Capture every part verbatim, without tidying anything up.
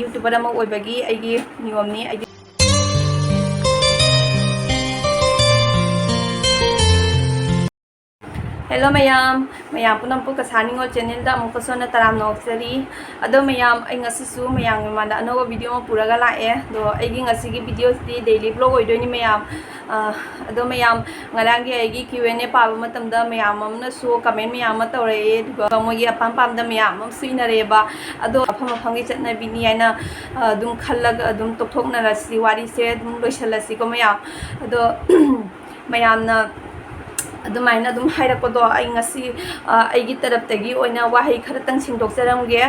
YouTuber ꯑꯃ ꯑꯣꯏꯕꯒꯤ ꯑꯩꯒꯤ ꯅꯤꯌꯣꯝꯅꯤ꯫ ꯑꯩꯒꯤ Hello ꯃꯌꯥꯝ, ꯃꯌꯥꯝ ꯄꯨꯝꯅꯃꯛꯄꯨ ꯀꯁꯥꯔ ꯅꯤꯉꯣꯜ channelꯗ ꯑꯃꯨꯛꯀꯁꯨ ꯍꯟꯅ ꯇꯔꯥꯝꯅ ꯑꯣꯛꯆꯔꯤ꯫ ꯑꯗꯣ ꯃꯌꯥꯝ, ꯑꯩ ꯉꯁꯤꯁꯨ ꯃꯌꯥꯝꯒꯤ ꯃꯃꯥꯡꯗ ꯑꯅꯧꯕ video ꯑꯃ ꯄꯨꯔꯒ ꯂꯥꯛꯑꯦ꯫ ꯑꯗꯣ ꯑꯩꯒꯤ ꯉꯁꯤꯒꯤ videoꯁꯤꯗꯤ daily vlog ꯑꯣꯏꯗꯣꯏꯅꯤ ꯃꯌꯥꯝ꯫ ꯑ, ꯑꯗꯣ ꯃꯌꯥꯝ, ꯉꯔꯥꯡꯒꯤ ꯑꯩꯒꯤ Q and A ꯄꯥꯕ ꯃꯇꯝꯗ ꯃꯌꯥꯝ ꯑꯃꯅꯁꯨ comment ꯃꯌꯥꯝ ꯑꯃ ꯇꯧꯔꯛꯑꯦ, ꯑꯗꯨꯒ ꯃꯣꯏꯒꯤ ꯑꯄꯥꯝ ꯄꯥꯝꯗ ꯃꯌꯥꯝ ꯑꯃꯁꯨ ꯏꯅꯔꯛꯑꯦꯕ꯫ ꯑꯗꯣ ꯃꯐꯝ ꯃꯐꯝꯒꯤ ꯆꯠꯅꯕꯤꯅꯤ ꯍꯥꯏꯅ, ꯑ, ꯑꯗꯨꯝ ꯈꯜꯂꯒ ꯑꯗꯨꯝ ꯇꯣꯛꯊꯣꯛꯅꯔꯁꯤ, ꯋꯥꯔꯤꯁꯦ ꯑꯗꯨꯝ ꯂꯣꯏꯁꯤꯜꯂꯁꯤꯀꯣ ꯃꯌꯥꯝ꯫ ꯑꯗꯣ ꯃꯌꯥꯝꯅ ꯑꯗꯨꯃꯥꯏꯅ ꯑꯗꯨꯝ ꯍꯥꯏꯔꯛꯄꯗꯣ ꯑꯩ ꯉꯁꯤ, ꯑ, ꯑꯩꯒꯤ ꯇꯔꯞꯇꯒꯤ ꯑꯣꯏꯅ ꯋꯥꯍꯩ ꯈꯔꯇꯪ ꯁꯦꯡꯗꯣꯛꯆꯔꯝꯒꯦ꯫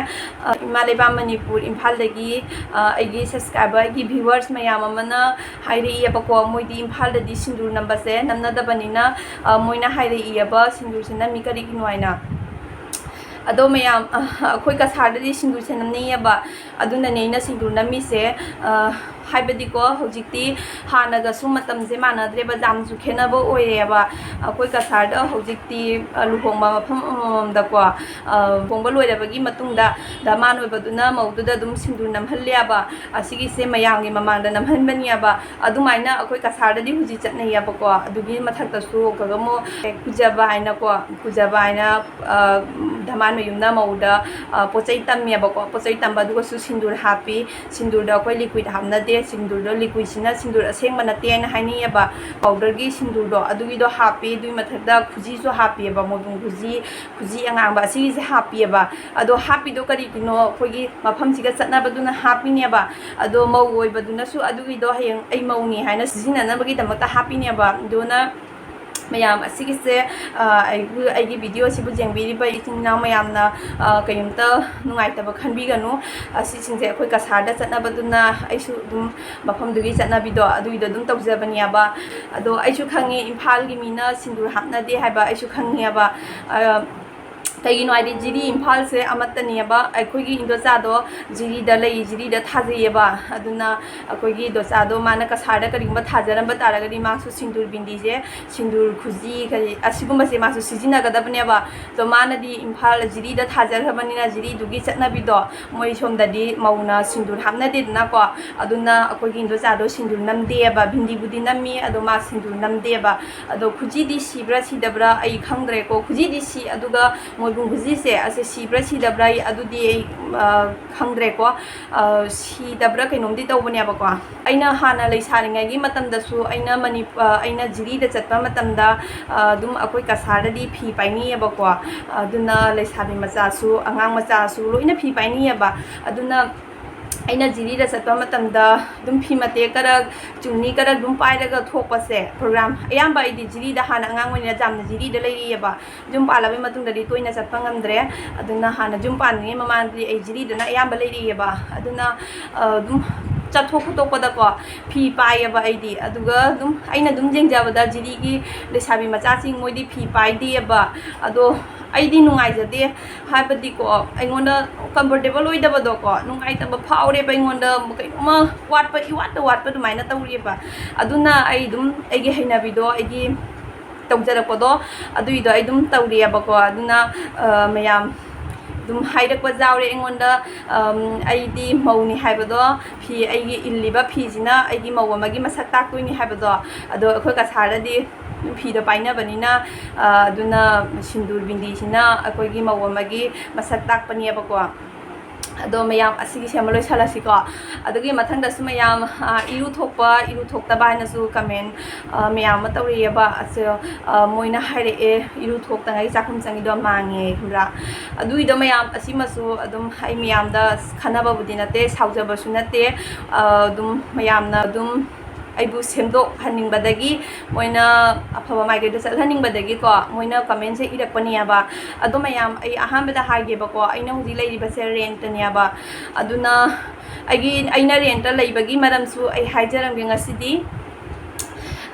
ꯑ, ꯏꯃꯥ ꯂꯩꯕꯥꯛ ꯃꯅꯤꯄꯨꯔ, ꯏꯝꯐꯥꯜꯗꯒꯤ, ꯑ, ꯑꯩꯒꯤ subscriber, ꯑꯩꯒꯤ viewers ꯃꯌꯥꯝ ꯑꯃꯅ ꯍꯥꯏꯔꯛꯏꯑꯕꯀꯣ, ꯃꯣꯏꯗꯤ ꯏꯝꯐꯥꯜꯗꯗꯤ ꯁꯤꯡꯖꯨ ꯅꯝꯕꯁꯦ ꯅꯝꯅꯗꯕꯅꯤꯅ, ꯑ, ꯃꯣꯏꯅ ꯍꯥꯏꯔꯛꯏꯑꯕ, "ꯁꯤꯡꯖꯨꯁꯦ ꯅꯝꯃꯤ ꯀꯔꯤꯒꯤꯅꯣ?" ꯍꯥꯏꯅ꯫ ꯑꯗꯣ ꯃꯌꯥꯝ, ꯑ, ꯑꯩꯈꯣꯏ ꯀꯁꯥꯔꯗꯗꯤ ꯁꯤꯡꯖꯨꯁꯦ ꯅꯝꯅꯩꯌꯦꯕ, ꯑꯗꯨꯅꯅꯦ ꯑꯩꯅ ꯁꯤꯡꯖꯨ ꯅꯝꯃꯤꯁꯦ꯫ ꯑ, ꯍꯥꯏꯕꯗꯤꯀꯣ, ꯍꯧꯖꯤꯛꯇꯤ ꯍꯥꯟꯅꯒꯁꯨ ꯃꯇꯝꯁꯦ ꯃꯥꯟꯅꯗ꯭ꯔꯦꯕ, ꯌꯥꯝꯁꯨ ꯈꯦꯠꯅꯕ ꯑꯣꯏꯔꯦꯕ꯫ ꯑꯩꯈꯣꯏ ꯀꯁꯥꯔꯗ ꯍꯧꯖꯤꯛꯇꯤ, ꯑ, ꯂꯨꯍꯣꯡꯕ ꯃꯐꯝ ꯑꯃꯃꯝꯗꯀꯣ, ꯑ, ꯂꯨꯍꯣꯡꯕ ꯂꯣꯏꯔꯕꯒꯤ ꯃꯇꯨꯡꯗ ꯗꯃꯥꯟ ꯑꯣꯏꯕꯗꯨꯅ ꯃꯧꯗꯨꯗ ꯑꯗꯨꯝ ꯁꯤꯡꯖꯨ ꯅꯝꯍꯜꯂꯦꯕ꯫ ꯑꯁꯤꯒꯤꯁꯦ ꯃꯌꯥꯝꯒꯤ ꯃꯃꯥꯡꯗ ꯅꯝꯍꯟꯕꯅꯦꯕ꯫ ꯑꯗꯨꯃꯥꯏꯅ ꯑꯩꯈꯣꯏ ꯀꯁꯥꯔꯗꯗꯤ ꯍꯧꯖꯤꯛ ꯆꯠꯅꯩꯌꯦꯕꯀꯣ꯫ ꯑꯗꯨꯒꯤ ꯃꯊꯛꯇꯁꯨ ꯀꯩꯅꯣ ꯑꯃꯨꯛ ꯀꯨꯖꯕ ꯍꯥꯏꯅꯀꯣ, ꯀꯨꯖꯕ ꯍꯥꯏꯅ, ꯑ, ꯗꯃꯥꯟ ꯃꯌꯨꯝꯅ ꯃꯧꯗ, ꯑ, ꯄꯣꯠ ꯆꯩ ꯇꯝꯃꯦꯕꯀꯣ꯫ ꯄꯣꯠ ꯆꯩ ꯇꯝꯕ, ꯑꯗꯨꯒꯁꯨ ꯁꯤꯡꯗꯨꯔ ꯍꯥꯞꯄꯤ꯫ ꯁꯤꯡꯗꯨꯔꯗꯣ ꯑꯩꯈꯣꯏ liquid ꯍꯥꯞꯅꯗꯦ꯫ ꯁꯤꯡꯗꯨꯔꯗꯣ, liquidꯁꯤꯅ ꯁꯤꯡꯗꯨꯔ ꯑꯁꯦꯡꯕ ꯅꯠꯇꯦ ꯍꯥꯏꯅ ꯍꯥꯏꯅꯩꯌꯦꯕ꯫ Powderꯒꯤ ꯁꯤꯡꯗꯨꯔꯗꯣ, ꯑꯗꯨꯒꯤꯗꯣ ꯍꯥꯞꯄꯤ꯫ ꯑꯗꯨꯒꯤ ꯃꯊꯛꯇ ꯈꯨꯖꯤꯁꯨ ꯍꯥꯞꯄꯤꯑꯕ, ꯃꯣꯗꯨꯝ ꯈꯨꯖꯤ, ꯈꯨꯖꯤ ꯑꯉꯥꯡꯕ ꯑꯁꯤꯒꯤꯁꯦ ꯍꯥꯞꯄꯤꯑꯕ꯫ ꯑꯗꯣ ꯍꯥꯞꯄꯤꯗꯣ ꯀꯔꯤꯒꯤꯅꯣ? ꯑꯩꯈꯣꯏꯒꯤ ꯃꯐꯝꯁꯤꯒ ꯆꯠꯅꯕꯗꯨꯅ ꯍꯥꯞꯄꯤꯅꯦꯕ꯫ ꯑꯗꯣ ꯃꯧ ꯑꯣꯏꯕꯗꯨꯅꯁꯨ ꯑꯗꯨꯒꯤꯗꯣ ꯍꯌꯦꯡ ꯑꯩ ꯃꯧꯅꯤ ꯍꯥꯏꯅ ꯁꯤꯖꯤꯟꯅꯅꯕꯒꯤꯗꯃꯛꯇ ꯍꯥꯞꯄꯤꯅꯦꯕ꯫ ꯑꯗꯨꯅ ꯃꯌꯥꯝ ꯑꯁꯤꯒꯤꯁꯦ, ꯑ, ꯑꯩꯕꯨ, ꯑꯩꯒꯤ videoꯁꯤꯕꯨ ꯌꯦꯡꯕꯤꯔꯤꯕ ꯏꯆꯤꯟ ꯏꯅꯥꯎ ꯃꯌꯥꯝꯅ, ꯑ, ꯀꯩꯝꯇ ꯅꯨꯡꯉꯥꯏꯇꯕ ꯈꯟꯕꯤꯒꯅꯨ꯫ ꯑꯁꯤꯁꯤꯡꯁꯦ ꯑꯩꯈꯣꯏ ꯀꯁꯥꯔꯗ ꯆꯠꯅꯕꯗꯨꯅ ꯑꯩꯁꯨ ꯑꯗꯨꯝ ꯃꯐꯝꯗꯨꯒꯤ ꯆꯠꯅꯕꯤꯗꯣ ꯑꯗꯨꯒꯤꯗꯣ ꯑꯗꯨꯝ ꯇꯧꯖꯕꯅꯦꯕ꯫ ꯑꯗꯣ ꯑꯩꯁꯨ ꯈꯪꯉꯦ, ꯏꯝꯐꯥꯜꯒꯤ ꯃꯤꯅ ꯁꯤꯡꯗꯨꯔ ꯍꯥꯞꯅꯗꯦ ꯍꯥꯏꯕ ꯑꯩꯁꯨ ꯈꯪꯉꯦꯕ꯫ ꯑ, ꯀꯩꯒꯤꯅꯣ ꯍꯥꯏꯗꯤ ꯖꯤꯔꯤ ꯏꯝꯐꯥꯜꯁꯦ ꯑꯃꯠꯇꯅꯦꯕ꯫ ꯑꯩꯈꯣꯏꯒꯤ ꯏꯟꯗꯣꯆꯥꯗꯣ ꯖꯤꯔꯤꯗ ꯂꯩ, ꯖꯤꯔꯤꯗ ꯊꯥꯖꯩꯌꯦꯕ꯫ ꯑꯗꯨꯅ ꯑꯩꯈꯣꯏꯒꯤ ꯏꯟꯗꯣꯆꯥꯗꯣ ꯃꯥꯅ ꯀꯁꯥꯔꯗ ꯀꯔꯤꯒꯨꯝꯕ ꯊꯥꯖꯔꯝꯕ ꯇꯥꯔꯒꯗꯤ ꯃꯥꯁꯨ ꯁꯤꯟꯗꯨꯔ ꯕꯤꯟꯗꯤꯁꯦ, ꯁꯤꯟꯗꯨꯔ ꯈꯨꯖꯤ ꯀꯔꯤ ꯑꯁꯤꯒꯨꯝꯕꯁꯦ ꯃꯥꯁꯨ ꯁꯤꯖꯤꯟꯅꯒꯗꯕꯅꯦꯕ꯫ ꯑꯗꯣ ꯃꯥꯅꯗꯤ ꯏꯝꯐꯥꯜ ꯖꯤꯔꯤꯗ ꯊꯥꯖꯈ꯭ꯔꯕꯅꯤꯅ ꯖꯤꯔꯤꯗꯨꯒꯤ ꯆꯠꯅꯕꯤꯗꯣ ꯃꯣꯏ ꯁꯣꯝꯗꯗꯤ ꯃꯧꯅ ꯁꯤꯟꯗꯨꯔ ꯍꯥꯞꯅꯗꯦꯗꯅꯀꯣ꯫ ꯑꯗꯨꯅ ꯑꯩꯈꯣꯏꯒꯤ ꯏꯟꯗꯣꯆꯥꯗꯣ ꯁꯤꯟꯗꯨꯔ ꯅꯝꯗꯦꯕ, ꯕꯤꯟꯗꯤꯕꯨꯗꯤ ꯅꯝꯃꯤ ꯑꯗꯣ ꯃꯥ ꯁꯤꯟꯗꯨꯔ ꯅꯝꯗꯦꯕ꯫ ꯑꯗꯣ ꯈꯨꯖꯤꯗꯤ ꯁꯤꯕ꯭ꯔꯥ ꯁꯤꯗꯕ꯭ꯔꯥ ꯑꯩ ꯈꯪꯗ꯭ꯔꯦꯀꯣ꯫ ꯈꯨꯖꯤꯗꯤ ꯁꯤ, ꯑꯗꯨꯒ ꯃꯣꯏꯕꯨꯡ ꯈꯨꯖꯤꯁꯦ ꯑꯁꯦ ꯁꯤꯕ꯭ꯔꯥ ꯁꯤꯗꯕ꯭ꯔꯥ ꯑꯩ ꯑꯗꯨꯗꯤ ꯑꯩ, ꯑ, ꯈꯪꯗ꯭ꯔꯦꯀꯣ꯫ ꯑ, ꯁꯤꯗꯕ꯭ꯔꯥ ꯀꯩꯅꯣꯝꯗꯤ ꯇꯧꯕꯅꯦꯕꯀꯣ꯫ ꯑꯩꯅ ꯍꯥꯟꯅ ꯂꯩꯁꯥꯔꯤꯉꯩꯒꯤ ꯃꯇꯝꯗꯁꯨ ꯑꯩꯅ ꯃꯅꯤ-, ꯑ, ꯑꯩꯅ ꯖꯤꯔꯤꯗ ꯆꯠꯄ ꯃꯇꯝꯗ, ꯑ, ꯑꯗꯨꯝ ꯑꯩꯈꯣꯏ ꯀꯁꯥꯔꯗꯗꯤ ꯐꯤ ꯄꯥꯏꯅꯩꯌꯦꯕꯀꯣ꯫ ꯑꯗꯨꯅ ꯂꯩꯁꯥꯕꯤ ꯃꯆꯥꯁꯨ, ꯑꯉꯥꯡ ꯃꯆꯥꯁꯨ ꯂꯣꯏꯅ ꯐꯤ ꯄꯥꯏꯅꯩꯌꯦꯕ꯫ ꯑꯗꯨꯅ ꯑꯩꯅ ꯖꯤꯔꯤꯗ ꯆꯠꯄ ꯃꯇꯝꯗ ꯑꯗꯨꯝ ꯐꯤ ꯃꯇꯦꯛ ꯈꯔ, ꯆꯨꯅꯤ ꯈꯔ ꯑꯗꯨꯝ ꯄꯥꯏꯔꯒ ꯊꯣꯛꯄꯁꯦ, ꯄ꯭ꯔꯣꯒ꯭ꯔꯥꯝ ꯑꯌꯥꯝꯕ ꯑꯩꯗꯤ ꯖꯤꯔꯤꯗ ꯍꯥꯟꯅ ꯑꯉꯥꯡ ꯑꯣꯏꯔꯤꯉꯩꯗ ꯌꯥꯝꯅ ꯖꯤꯔꯤꯗ ꯂꯩꯔꯛꯑꯦꯕ꯫ ꯌꯨꯝ ꯄꯥꯜꯂꯕꯩ ꯃꯇꯨꯡꯗꯗꯤ ꯇꯣꯏꯅ ꯆꯠꯄ ꯉꯝꯗ꯭ꯔꯦ꯫ ꯑꯗꯨꯅ ꯍꯥꯟꯅ ꯌꯨꯝ ꯄꯥꯟꯗ꯭ꯔꯤꯉꯩ ꯃꯃꯥꯡꯗꯗꯤ ꯑꯩ ꯖꯤꯔꯤꯗꯅ ꯑꯌꯥꯝꯕ ꯂꯩꯔꯛꯑꯦꯕ꯫ ꯑꯗꯨꯅ, ꯑ, ꯑꯗꯨꯝ ꯆꯠꯊꯣꯛ ꯈꯣꯠꯇꯣꯛꯄꯗꯀꯣ ꯐꯤ ꯄꯥꯏꯌꯦꯕ ꯑꯩꯗꯤ꯫ ꯑꯗꯨꯒ ꯑꯗꯨꯝ ꯑꯩꯅ ꯑꯗꯨꯝ ꯌꯦꯡꯖꯕꯗ ꯖꯤꯔꯤꯒꯤ ꯂꯩꯁꯥꯕꯤ ꯃꯆꯥꯁꯤꯡ ꯃꯣꯏꯗꯤ ꯐꯤ ꯄꯥꯏꯗꯦꯕ꯫ ꯑꯗꯣ ꯑꯩꯗꯤ ꯅꯨꯡꯉꯥꯏꯖꯗꯦ꯫ ꯍꯥꯏꯕꯗꯤꯀꯣ, ꯑꯩꯉꯣꯟꯗ ꯀꯝꯐꯣꯔꯇꯦꯕꯜ ꯑꯣꯏꯗꯕꯗꯣꯀꯣ, ꯅꯨꯡꯉꯥꯏꯇꯕ ꯐꯥꯎꯔꯦꯕ ꯑꯩꯉꯣꯟꯗ, ꯀꯩꯅꯣꯝꯃ ꯋꯥꯠꯄ, ꯏꯋꯥꯠꯇ ꯋꯥꯠꯄ ꯑꯗꯨꯃꯥꯏꯅ ꯇꯧꯔꯤꯑꯕ꯫ ꯑꯗꯨꯅ ꯑꯩ ꯑꯗꯨꯝ ꯑꯩꯒꯤ ꯍꯩꯅꯕꯤꯗꯣ, ꯑꯩꯒꯤ ꯇꯧꯖꯔꯛꯄꯗꯣ, ꯑꯗꯨꯏꯗꯣ ꯑꯩ ꯑꯗꯨꯝ ꯇꯧꯔꯤꯑꯕꯀꯣ꯫ ꯑꯗꯨꯅ, ꯑ, ꯃꯌꯥꯝ ꯑꯗꯨꯝ ꯍꯥꯏꯔꯛꯄ ꯌꯥꯎꯔꯦ ꯑꯩꯉꯣꯟꯗ, ꯑꯝ, ꯑꯩꯗꯤ ꯃꯧꯅꯤ ꯍꯥꯏꯕꯗꯣ, ꯐꯤ, ꯑꯩꯒꯤ ꯏꯜꯂꯤꯕ ꯐꯤꯁꯤꯅ ꯑꯩꯒꯤ ꯃꯧ ꯑꯃꯒꯤ ꯃꯁꯛ ꯇꯥꯛꯇꯣꯏꯅꯤ ꯍꯥꯏꯕꯗꯣ, ꯑꯗꯣ ꯑꯩꯈꯣꯏ ꯀꯁꯥꯔꯗꯗꯤ ꯐꯤꯗꯣ ꯄꯥꯏꯅꯕꯅꯤꯅ, ꯑ, ꯑꯗꯨꯅ ꯁꯤꯟꯗꯨꯔ ꯕꯤꯟꯗꯤꯁꯤꯅ ꯑꯩꯈꯣꯏꯒꯤ ꯃꯧ ꯑꯃꯒꯤ ꯃꯁꯛ ꯇꯥꯛꯄꯅꯦꯕꯀꯣ꯫ ꯑꯗꯣ ꯃꯌꯥꯝ ꯑꯁꯤꯒꯤꯁꯦ ꯑꯃ ꯂꯣꯏꯁꯤꯜꯂꯁꯤꯀꯣ꯫ ꯑꯗꯨꯒꯤ ꯃꯊꯪꯗꯁꯨ ꯃꯌꯥꯝ, ꯑ, ꯏꯔꯨ ꯊꯣꯛꯄ, ꯏꯔꯨ ꯊꯣꯛꯇꯕ ꯍꯥꯏꯅꯁꯨ ꯀꯃꯦꯟ, ꯑ, ꯃꯌꯥꯝ ꯑꯃ ꯇꯧꯔꯛꯑꯦꯕ꯫ ꯑꯁ, ꯑ, ꯃꯣꯏꯅ ꯍꯥꯏꯔꯛꯑꯦ, "ꯏꯔꯨ ꯊꯣꯛꯇꯉꯩ ꯆꯥꯛꯈꯨꯝ ꯆꯪꯉꯤꯗꯣ ꯃꯥꯡꯉꯦ" ꯈꯪꯕ꯭ꯔꯥ? ꯑꯗꯨꯒꯤꯗꯣ ꯃꯌꯥꯝ ꯑꯁꯤꯃꯁꯨ ꯑꯗꯨꯝ ꯑꯩ ꯃꯌꯥꯝꯗ ꯈꯟꯅꯕꯕꯨꯗꯤ ꯅꯠꯇꯦ, ꯁꯥꯎꯖꯕꯁꯨ ꯅꯠꯇꯦ꯫ ꯑ, ꯑꯗꯨꯝ ꯃꯌꯥꯝꯅ ꯑꯗꯨꯝ ꯑꯩꯕꯨ ꯁꯦꯝꯗꯣꯛꯍꯟꯅꯤꯡꯕꯗꯒꯤ, ꯃꯣꯏꯅ ꯑꯐꯕ ꯃꯥꯏꯀꯩꯗ ꯆꯠꯍꯟꯅꯤꯡꯕꯗꯒꯤꯀꯣ, ꯃꯣꯏꯅ ꯀꯃꯦꯟꯁꯦ ꯏꯔꯛꯄꯅꯦꯕ꯫ ꯑꯗꯣ ꯃꯌꯥꯝ, ꯑꯩ ꯑꯍꯥꯟꯕꯗ ꯍꯥꯏꯒꯦꯕꯀꯣ, ꯑꯩꯅ ꯍꯧꯖꯤꯛ ꯂꯩꯔꯤꯕꯁꯦ ꯔꯦꯟꯠꯇꯅꯦꯕ꯫ ꯑꯗꯨꯅ ꯑꯩꯒꯤ, ꯑꯩꯅ ꯔꯦꯟꯠꯇ ꯂꯩꯕꯒꯤ ꯃꯔꯝꯁꯨ ꯑꯩ ꯍꯥꯏꯖꯔꯝꯒꯦ ꯉꯁꯤꯗꯤ꯫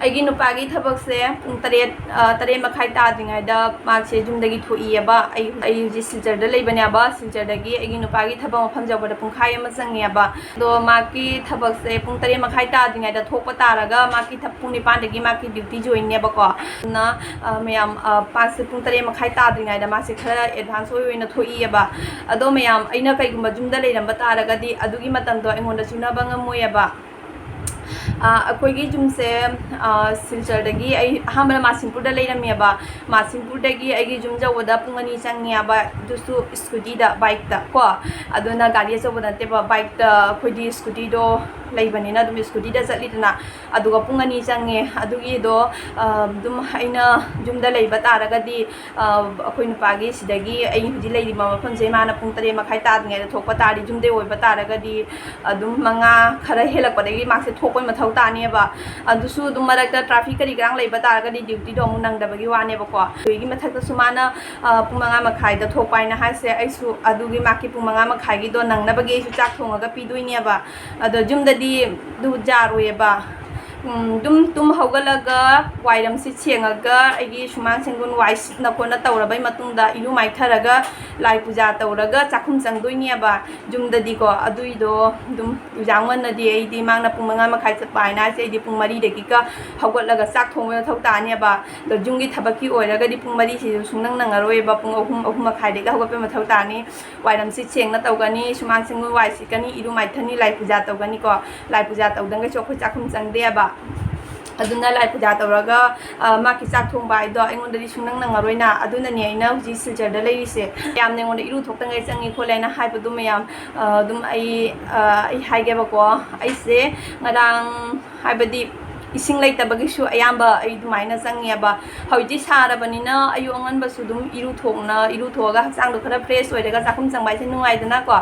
ꯑꯩꯒꯤ ꯅꯨꯄꯥꯒꯤ ꯊꯕꯛꯁꯦ ꯄꯨꯡ ꯇꯔꯦꯠ, ꯑ, ꯇꯔꯦꯠ ꯃꯈꯥꯏ ꯇꯥꯗ꯭ꯔꯤꯉꯩꯗ ꯃꯥꯁꯦ ꯌꯨꯝꯗꯒꯤ ꯊꯣꯛꯏꯑꯕ꯫ ꯑꯩ, ꯑꯩ ꯍꯧꯖꯤꯛ ꯁꯤꯜꯆꯔꯗ ꯂꯩꯕꯅꯦꯕ꯫ ꯁꯤꯜꯆꯔꯗꯒꯤ ꯑꯩꯒꯤ ꯅꯨꯄꯥꯒꯤ ꯊꯕꯛ ꯃꯐꯝ ꯌꯧꯕꯗ ꯄꯨꯡꯈꯥꯏ ꯑꯃ ꯆꯪꯉꯦꯕ꯫ ꯑꯗꯣ ꯃꯥꯒꯤ ꯊꯕꯛꯁꯦ ꯄꯨꯡ ꯇꯔꯦꯠ ꯃꯈꯥꯏ ꯇꯥꯗ꯭ꯔꯤꯉꯩꯗ ꯊꯣꯛꯄ ꯇꯥꯔꯒ ꯃꯥꯒꯤ ꯊ-, ꯄꯨꯡ ꯅꯤꯄꯥꯟꯗꯒꯤ ꯃꯥꯒꯤ duty joinꯅꯦꯕꯀꯣ꯫ ꯑꯗꯨꯅ, ꯑ, ꯃꯌꯥꯝ, ꯑ, ꯃꯥꯁꯦ ꯄꯨꯡ ꯇꯔꯦꯠ ꯃꯈꯥꯏ ꯇꯥꯗ꯭ꯔꯤꯉꯩꯗ ꯃꯥꯁꯦ ꯈꯔ advance ꯑꯣꯏ ꯑꯣꯏꯅ ꯊꯣꯛꯏꯑꯕ꯫ ꯑꯗꯣ ꯃꯌꯥꯝ, ꯑꯩꯅ ꯀꯩꯒꯨꯝꯕ ꯌꯨꯝꯗ ꯂꯩꯔꯝꯕ ꯇꯥꯔꯒꯗꯤ ꯑꯗꯨꯒꯤ ꯃꯇꯝꯗꯣ ꯑꯩꯉꯣꯟꯗ ꯆꯨꯅꯕ ꯉꯝꯃꯣꯏꯑꯕ꯫ ꯑ, ꯑꯩꯈꯣꯏꯒꯤ ꯌꯨꯝꯁꯦ, ꯑ, ꯁꯤꯜꯆꯔꯗꯒꯤ ꯑꯩ ꯑꯍꯥꯟꯕꯗ ꯃꯥꯁꯤꯝꯄꯨꯔꯗ ꯂꯩꯔꯝꯃꯦꯕ꯫ ꯃꯥꯁꯤꯝꯄꯨꯔꯗꯒꯤ ꯑꯩꯒꯤ ꯌꯨꯝ ꯌꯧꯕꯗ ꯄꯨꯡ ꯑꯅꯤ ꯆꯪꯉꯦꯕ, ꯑꯗꯨꯁꯨ scootyꯗ, bikeꯇ ꯀꯣ꯫ ꯑꯗꯨꯅ ꯒꯥꯔꯤ ꯑꯆꯧꯕ ꯅꯠꯇꯦꯕ, bikeꯇ, ꯑꯩꯈꯣꯏꯗꯤ scootyꯗꯣ ꯂꯩꯕꯅꯤꯅ ꯑꯗꯨꯝ scootyꯗ ꯆꯠꯂꯤꯗꯅ꯫ ꯑꯗꯨꯒ ꯄꯨꯡ ꯑꯅꯤ ꯆꯪꯉꯦ꯫ ꯑꯗꯨꯒꯤꯗꯣ, ꯑ, ꯑꯗꯨꯝ ꯑꯩꯅ ꯌꯨꯝꯗ ꯂꯩꯕ ꯇꯥꯔꯒꯗꯤ, ꯑ, ꯑꯩꯈꯣꯏ ꯅꯨꯄꯥꯒꯤ ꯁꯤꯗꯒꯤ ꯑꯩ ꯍꯧꯖꯤꯛ ꯂꯩꯔꯤꯕ ꯃꯐꯝꯁꯦ ꯃꯥꯅ ꯄꯨꯡ ꯇꯔꯦꯠ ꯃꯈꯥꯏ ꯇꯥꯗ꯭ꯔꯤꯉꯩꯗ ꯊꯣꯛꯄ ꯇꯥꯔꯗꯤ, ꯌꯨꯝꯗꯩ ꯑꯣꯏꯕ ꯇꯥꯔꯒꯗꯤ ꯑꯗꯨꯝ ꯃꯉꯥ ꯈꯔ ꯍꯦꯜꯂꯛꯄꯗꯒꯤ ꯃꯥꯁꯦ ꯊꯣꯛꯄꯩ ꯃꯊꯧ ꯇꯥꯅꯦꯕ꯫ ꯑꯗꯨꯁꯨ ꯑꯗꯨꯝ ꯃꯔꯛꯇ traffic ꯀꯔꯤ ꯀꯔꯥꯡ ꯂꯩꯕ ꯇꯥꯔꯒꯗꯤ dutyꯗꯣ ꯑꯃꯨꯛ ꯅꯪꯗꯕꯒꯤ ꯋꯥꯅꯦꯕꯀꯣ꯫ ꯑꯗꯨꯒꯤ ꯃꯊꯛꯇꯁꯨ ꯃꯥꯅ, ꯑ, ꯄꯨꯡ ꯃꯉꯥ ꯃꯈꯥꯏꯗ ꯊꯣꯛꯄ ꯍꯥꯏꯅ ꯍꯥꯏꯁꯦ, ꯑꯩꯁꯨ ꯑꯗꯨꯒꯤ ꯃꯥꯒꯤ ꯄꯨꯡ ꯃꯉꯥ ꯃꯈꯥꯏꯒꯤꯗꯣ ꯅꯪꯅꯕꯒꯤ ꯑꯩꯁꯨ ꯆꯥꯛ ꯊꯣꯡꯉꯒ ꯄꯤꯗꯣꯏꯅꯦꯕ꯫ ꯑꯗꯣ ꯌꯨꯝꯗꯗꯤ ꯑꯗꯨ ꯌꯥꯔꯣꯏꯑꯕ꯫ ꯎꯝ, ꯑꯗꯨꯝ ꯇꯨꯝ ꯍꯧꯒꯠꯂꯒ ꯋꯥꯏꯔꯝꯁꯤ ꯁꯦꯡꯉꯒ ꯑꯩꯒꯤ ꯁꯨꯃꯥꯡ ꯁꯦꯡꯗꯣꯟ ꯋꯥꯏ ꯁꯤꯠꯅ ꯈꯣꯠꯅ ꯇꯧꯔꯕꯩ ꯃꯇꯨꯡꯗ ꯏꯔꯨ ꯃꯥꯏꯊꯔꯒ ꯂꯥꯏ ꯄꯨꯖꯥ ꯇꯧꯔꯒ ꯆꯥꯛꯈꯨꯝ ꯆꯪꯗꯣꯏꯅꯦꯕ꯫ ꯌꯨꯝꯗꯗꯤꯀꯣ, ꯑꯗꯨꯏꯗꯣ ꯑꯗꯨꯝ ꯌꯥꯝ ꯉꯟꯅꯗꯤ ꯑꯩꯗꯤ ꯃꯥꯅ ꯄꯨꯡ ꯃꯉꯥ ꯃꯈꯥꯏ ꯆꯠꯄ ꯍꯥꯏꯅ ꯍꯥꯏꯁꯦ, ꯑꯩꯗꯤ ꯄꯨꯡ ꯃꯔꯤꯗꯒꯤꯒ ꯍꯧꯒꯠꯂꯒ ꯆꯥꯛ ꯊꯣꯡꯕ ꯃꯊꯧ ꯇꯥꯅꯦꯕ꯫ ꯑꯗꯣ ꯌꯨꯝꯒꯤ ꯊꯕꯛꯀꯤ ꯑꯣꯏꯔꯒꯗꯤ ꯄꯨꯡ ꯃꯔꯤꯁꯤꯁꯨ ꯁꯨꯡꯅꯪ ꯅꯪꯉꯔꯣꯏꯕ, ꯄꯨꯡ ꯑꯍꯨꯝ, ꯑꯍꯨꯝ ꯃꯈꯥꯏꯗꯒꯤ ꯍꯧꯒꯠꯄ ꯃꯊꯧ ꯇꯥꯅꯤ꯫ ꯋꯥꯏꯔꯝ ꯁꯤꯠ ꯁꯦꯡꯅ ꯇꯧꯒꯅꯤ, ꯁꯨꯃꯥꯡ ꯁꯦꯡꯗꯣꯛ ꯋꯥꯏ ꯁꯤꯠꯀꯅꯤ, ꯏꯔꯨ ꯃꯥꯏꯊꯅꯤ, ꯂꯥꯏ ꯄꯨꯖꯥ ꯇꯧꯒꯅꯤꯀꯣ꯫ ꯂꯥꯏ ꯄꯨꯖꯥ ꯇꯧꯗꯪꯒꯩꯁꯨ ꯑꯩꯈꯣꯏ ꯆꯥꯛꯈꯨꯝ ꯆꯪꯗꯦꯕ꯫ ꯑꯗꯨꯅ ꯂꯥꯏ ꯄꯨꯖꯥ ꯇꯧꯔꯒ, ꯑ, ꯃꯥꯒꯤ ꯆꯥꯛ ꯊꯣꯡꯕ ꯍꯥꯏꯗꯣ ꯑꯩꯉꯣꯟꯗꯗꯤ ꯁꯨꯡꯅꯪ ꯅꯪꯉꯔꯣꯏꯅ꯫ ꯑꯗꯨꯅꯅꯦ ꯑꯩꯅ ꯍꯧꯖꯤꯛ ꯁꯤꯜꯆꯔꯗ ꯂꯩꯔꯤꯁꯦ꯫ ꯌꯥꯝꯅ ꯑꯩꯉꯣꯟꯗ ꯏꯔꯨ ꯊꯣꯛꯇꯉꯩ ꯆꯪꯉꯤ ꯈꯣꯠꯂꯦꯅ ꯍꯥꯏꯕꯗꯣ ꯃꯌꯥꯝ, ꯑ, ꯑꯗꯨꯝ ꯑꯩ, ꯑ, ꯑꯩ ꯍꯥꯏꯒꯦꯕꯀꯣ꯫ ꯑꯩꯁꯦ ꯉꯔꯥꯡ, ꯍꯥꯏꯕꯗꯤ ꯏꯁꯤꯡ ꯂꯩꯇꯕꯒꯤꯁꯨ ꯑꯌꯥꯝꯕ ꯑꯩ ꯑꯗꯨꯃꯥꯏꯅ ꯆꯪꯉꯦꯕ꯫ ꯍꯧꯖꯤꯛꯇꯤ ꯁꯥꯔꯕꯅꯤꯅ ꯑꯌꯨꯛ ꯑꯉꯟꯕꯁꯨ ꯑꯗꯨꯝ ꯏꯔꯨ ꯊꯣꯛꯅ, ꯏꯔꯨ ꯊꯣꯛꯑꯒ ꯍꯛꯆꯥꯡꯗꯣ ꯈꯔ fresh ꯑꯣꯏꯔꯒ ꯆꯥꯛꯈꯨꯝ ꯆꯪꯕ ꯍꯥꯏꯁꯦ ꯅꯨꯡꯉꯥꯏꯗꯅꯀꯣ꯫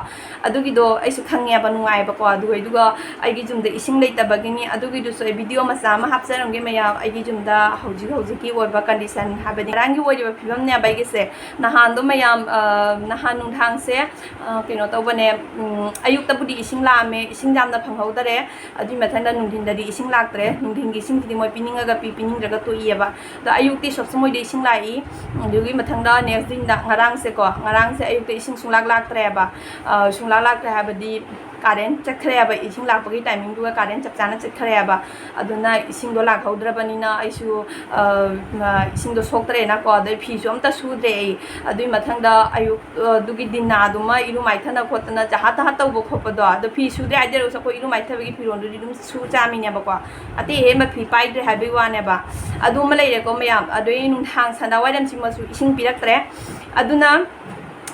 ꯑꯗꯨꯒꯤꯗꯣ ꯑꯩꯁꯨ ꯈꯪꯉꯦꯕ, ꯅꯨꯡꯉꯥꯏꯕꯀꯣ꯫ ꯑꯗꯨꯒ, ꯑꯗꯨꯒ ꯑꯩꯒꯤ ꯌꯨꯝꯗ ꯏꯁꯤꯡ ꯂꯩꯇꯕꯒꯤꯅꯤ꯫ ꯑꯗꯨꯒꯤꯗꯨꯁꯨ ꯑꯩ video ꯃꯆꯥ ꯑꯃ ꯍꯥꯞꯆꯔꯝꯒꯦ ꯃꯌꯥꯝ꯫ ꯑꯩꯒꯤ ꯌꯨꯝꯗ ꯍꯧꯖꯤꯛ ꯍꯧꯖꯤꯛꯀꯤ ꯑꯣꯏꯕ condition, ꯍꯥꯏꯕꯗꯤ ꯉꯔꯥꯡꯒꯤ ꯑꯣꯏꯔꯤꯕ ꯐꯤꯕꯝꯅꯦꯕ ꯑꯩꯒꯤꯁꯦ꯫ ꯅꯍꯥꯟꯗꯣ ꯃꯌꯥꯝ, ꯑ, ꯅꯍꯥꯟ ꯅꯨꯡꯗꯥꯡꯁꯦ, ꯑ, ꯀꯩꯅꯣ ꯇꯧꯕꯅꯦ, ꯎꯝ, ꯑꯌꯨꯛꯇꯕꯨꯗꯤ ꯏꯁꯤꯡ ꯂꯥꯛꯑꯝꯃꯦ, ꯏꯁꯤꯡ ꯌꯥꯝꯅ ꯐꯪꯍꯧꯗꯔꯦ꯫ ꯑꯗꯨꯒꯤ ꯃꯊꯪꯗ ꯅꯨꯡꯊꯤꯟꯗꯗꯤ ꯏꯁꯤꯡ ꯂꯥꯛꯇ꯭ꯔꯦ꯫ ꯅꯨꯡꯊꯤꯟꯒꯤ ꯏꯁꯤꯡꯁꯤꯗꯤ ꯃꯣꯏ ꯄꯤꯅꯤꯡꯉꯒ ꯄꯤ, ꯄꯤꯅꯤꯡꯗ꯭ꯔꯒ ꯇꯣꯛꯏꯑꯕ꯫ ꯑꯗꯣ ꯑꯌꯨꯛꯇꯤ ꯁꯣꯞꯁ ꯃꯣꯏꯗ ꯏꯁꯤꯡ ꯂꯥꯛꯏ꯫ ꯑꯗꯨꯒꯤ ꯃꯊꯪꯗ next ꯗꯦꯗ, ꯉꯔꯥꯡꯁꯦꯀꯣ, ꯉꯔꯥꯡꯁꯦ ꯑꯌꯨꯛꯇ ꯏꯁꯤꯡ ꯁꯨꯡꯂꯥꯛ ꯂꯥꯛꯇ꯭ꯔꯦꯕ꯫ ꯑ, ꯁꯨꯡꯂꯥꯛ ꯂꯥꯛꯇ꯭ꯔꯦ ꯍꯥꯏꯕꯗꯤ ꯀꯥꯔꯦꯟ ꯆꯠꯈ꯭ꯔꯦꯕ, ꯏꯁꯤꯡ ꯂꯥꯛꯄꯒꯤ ꯇꯥꯏꯃꯤꯡꯗꯨꯒ ꯀꯥꯔꯦꯟ ꯆꯞ ꯆꯥꯅ ꯆꯠꯈ꯭ꯔꯦꯕ꯫ ꯑꯗꯨꯅ ꯏꯁꯤꯡꯗꯣ ꯂꯥꯛꯍꯧꯗ꯭ꯔꯕꯅꯤꯅ ꯑꯩꯁꯨ, ꯑ, ꯏꯁꯤꯡꯗꯣ ꯁꯣꯛꯇ꯭ꯔꯦꯅꯀꯣ, ꯑꯗꯩ ꯐꯤꯁꯨ ꯑꯝꯇ ꯁꯨꯗ꯭ꯔꯦ ꯑꯩ꯫ ꯑꯗꯨꯒꯤ ꯃꯊꯪꯗ ꯑꯌꯨꯛ, ꯑ, ꯑꯗꯨꯒꯤ ꯗꯤꯟꯅꯥꯗꯨꯃ ꯏꯔꯨ ꯃꯥꯏꯊꯅ ꯈꯣꯠꯇꯅ ꯖꯍꯥ ꯇꯍꯥ ꯇꯧꯕ ꯈꯣꯠꯄꯗꯣ, ꯑꯗꯣ ꯐꯤ ꯁꯨꯗ꯭ꯔꯦ ꯍꯥꯏꯖꯔꯒꯁꯨ ꯑꯩꯈꯣꯏ ꯏꯔꯨ ꯃꯥꯏꯊꯕꯒꯤ ꯐꯤꯔꯣꯜꯗꯨꯗꯤ ꯑꯗꯨꯝ ꯁꯨ ꯆꯥꯃꯤꯅꯦꯕꯀꯣ꯫ ꯑꯇꯩ ꯑꯍꯦꯟꯕ ꯐꯤ ꯄꯥꯏꯗ꯭ꯔꯦ ꯍꯥꯏꯕꯒꯤ ꯋꯥꯅꯦꯕ꯫ ꯑꯗꯨꯃ ꯂꯩꯔꯦꯀꯣ ꯃꯌꯥꯝ꯫ ꯑꯗꯨꯗꯩ ꯅꯨꯡꯗꯥꯡ ꯁꯅꯥꯋꯥꯏꯔꯝꯁꯤꯃꯁꯨ ꯏꯁꯤꯡ ꯄꯤꯔꯛꯇ꯭ꯔꯦ꯫ ꯑꯗꯨꯅ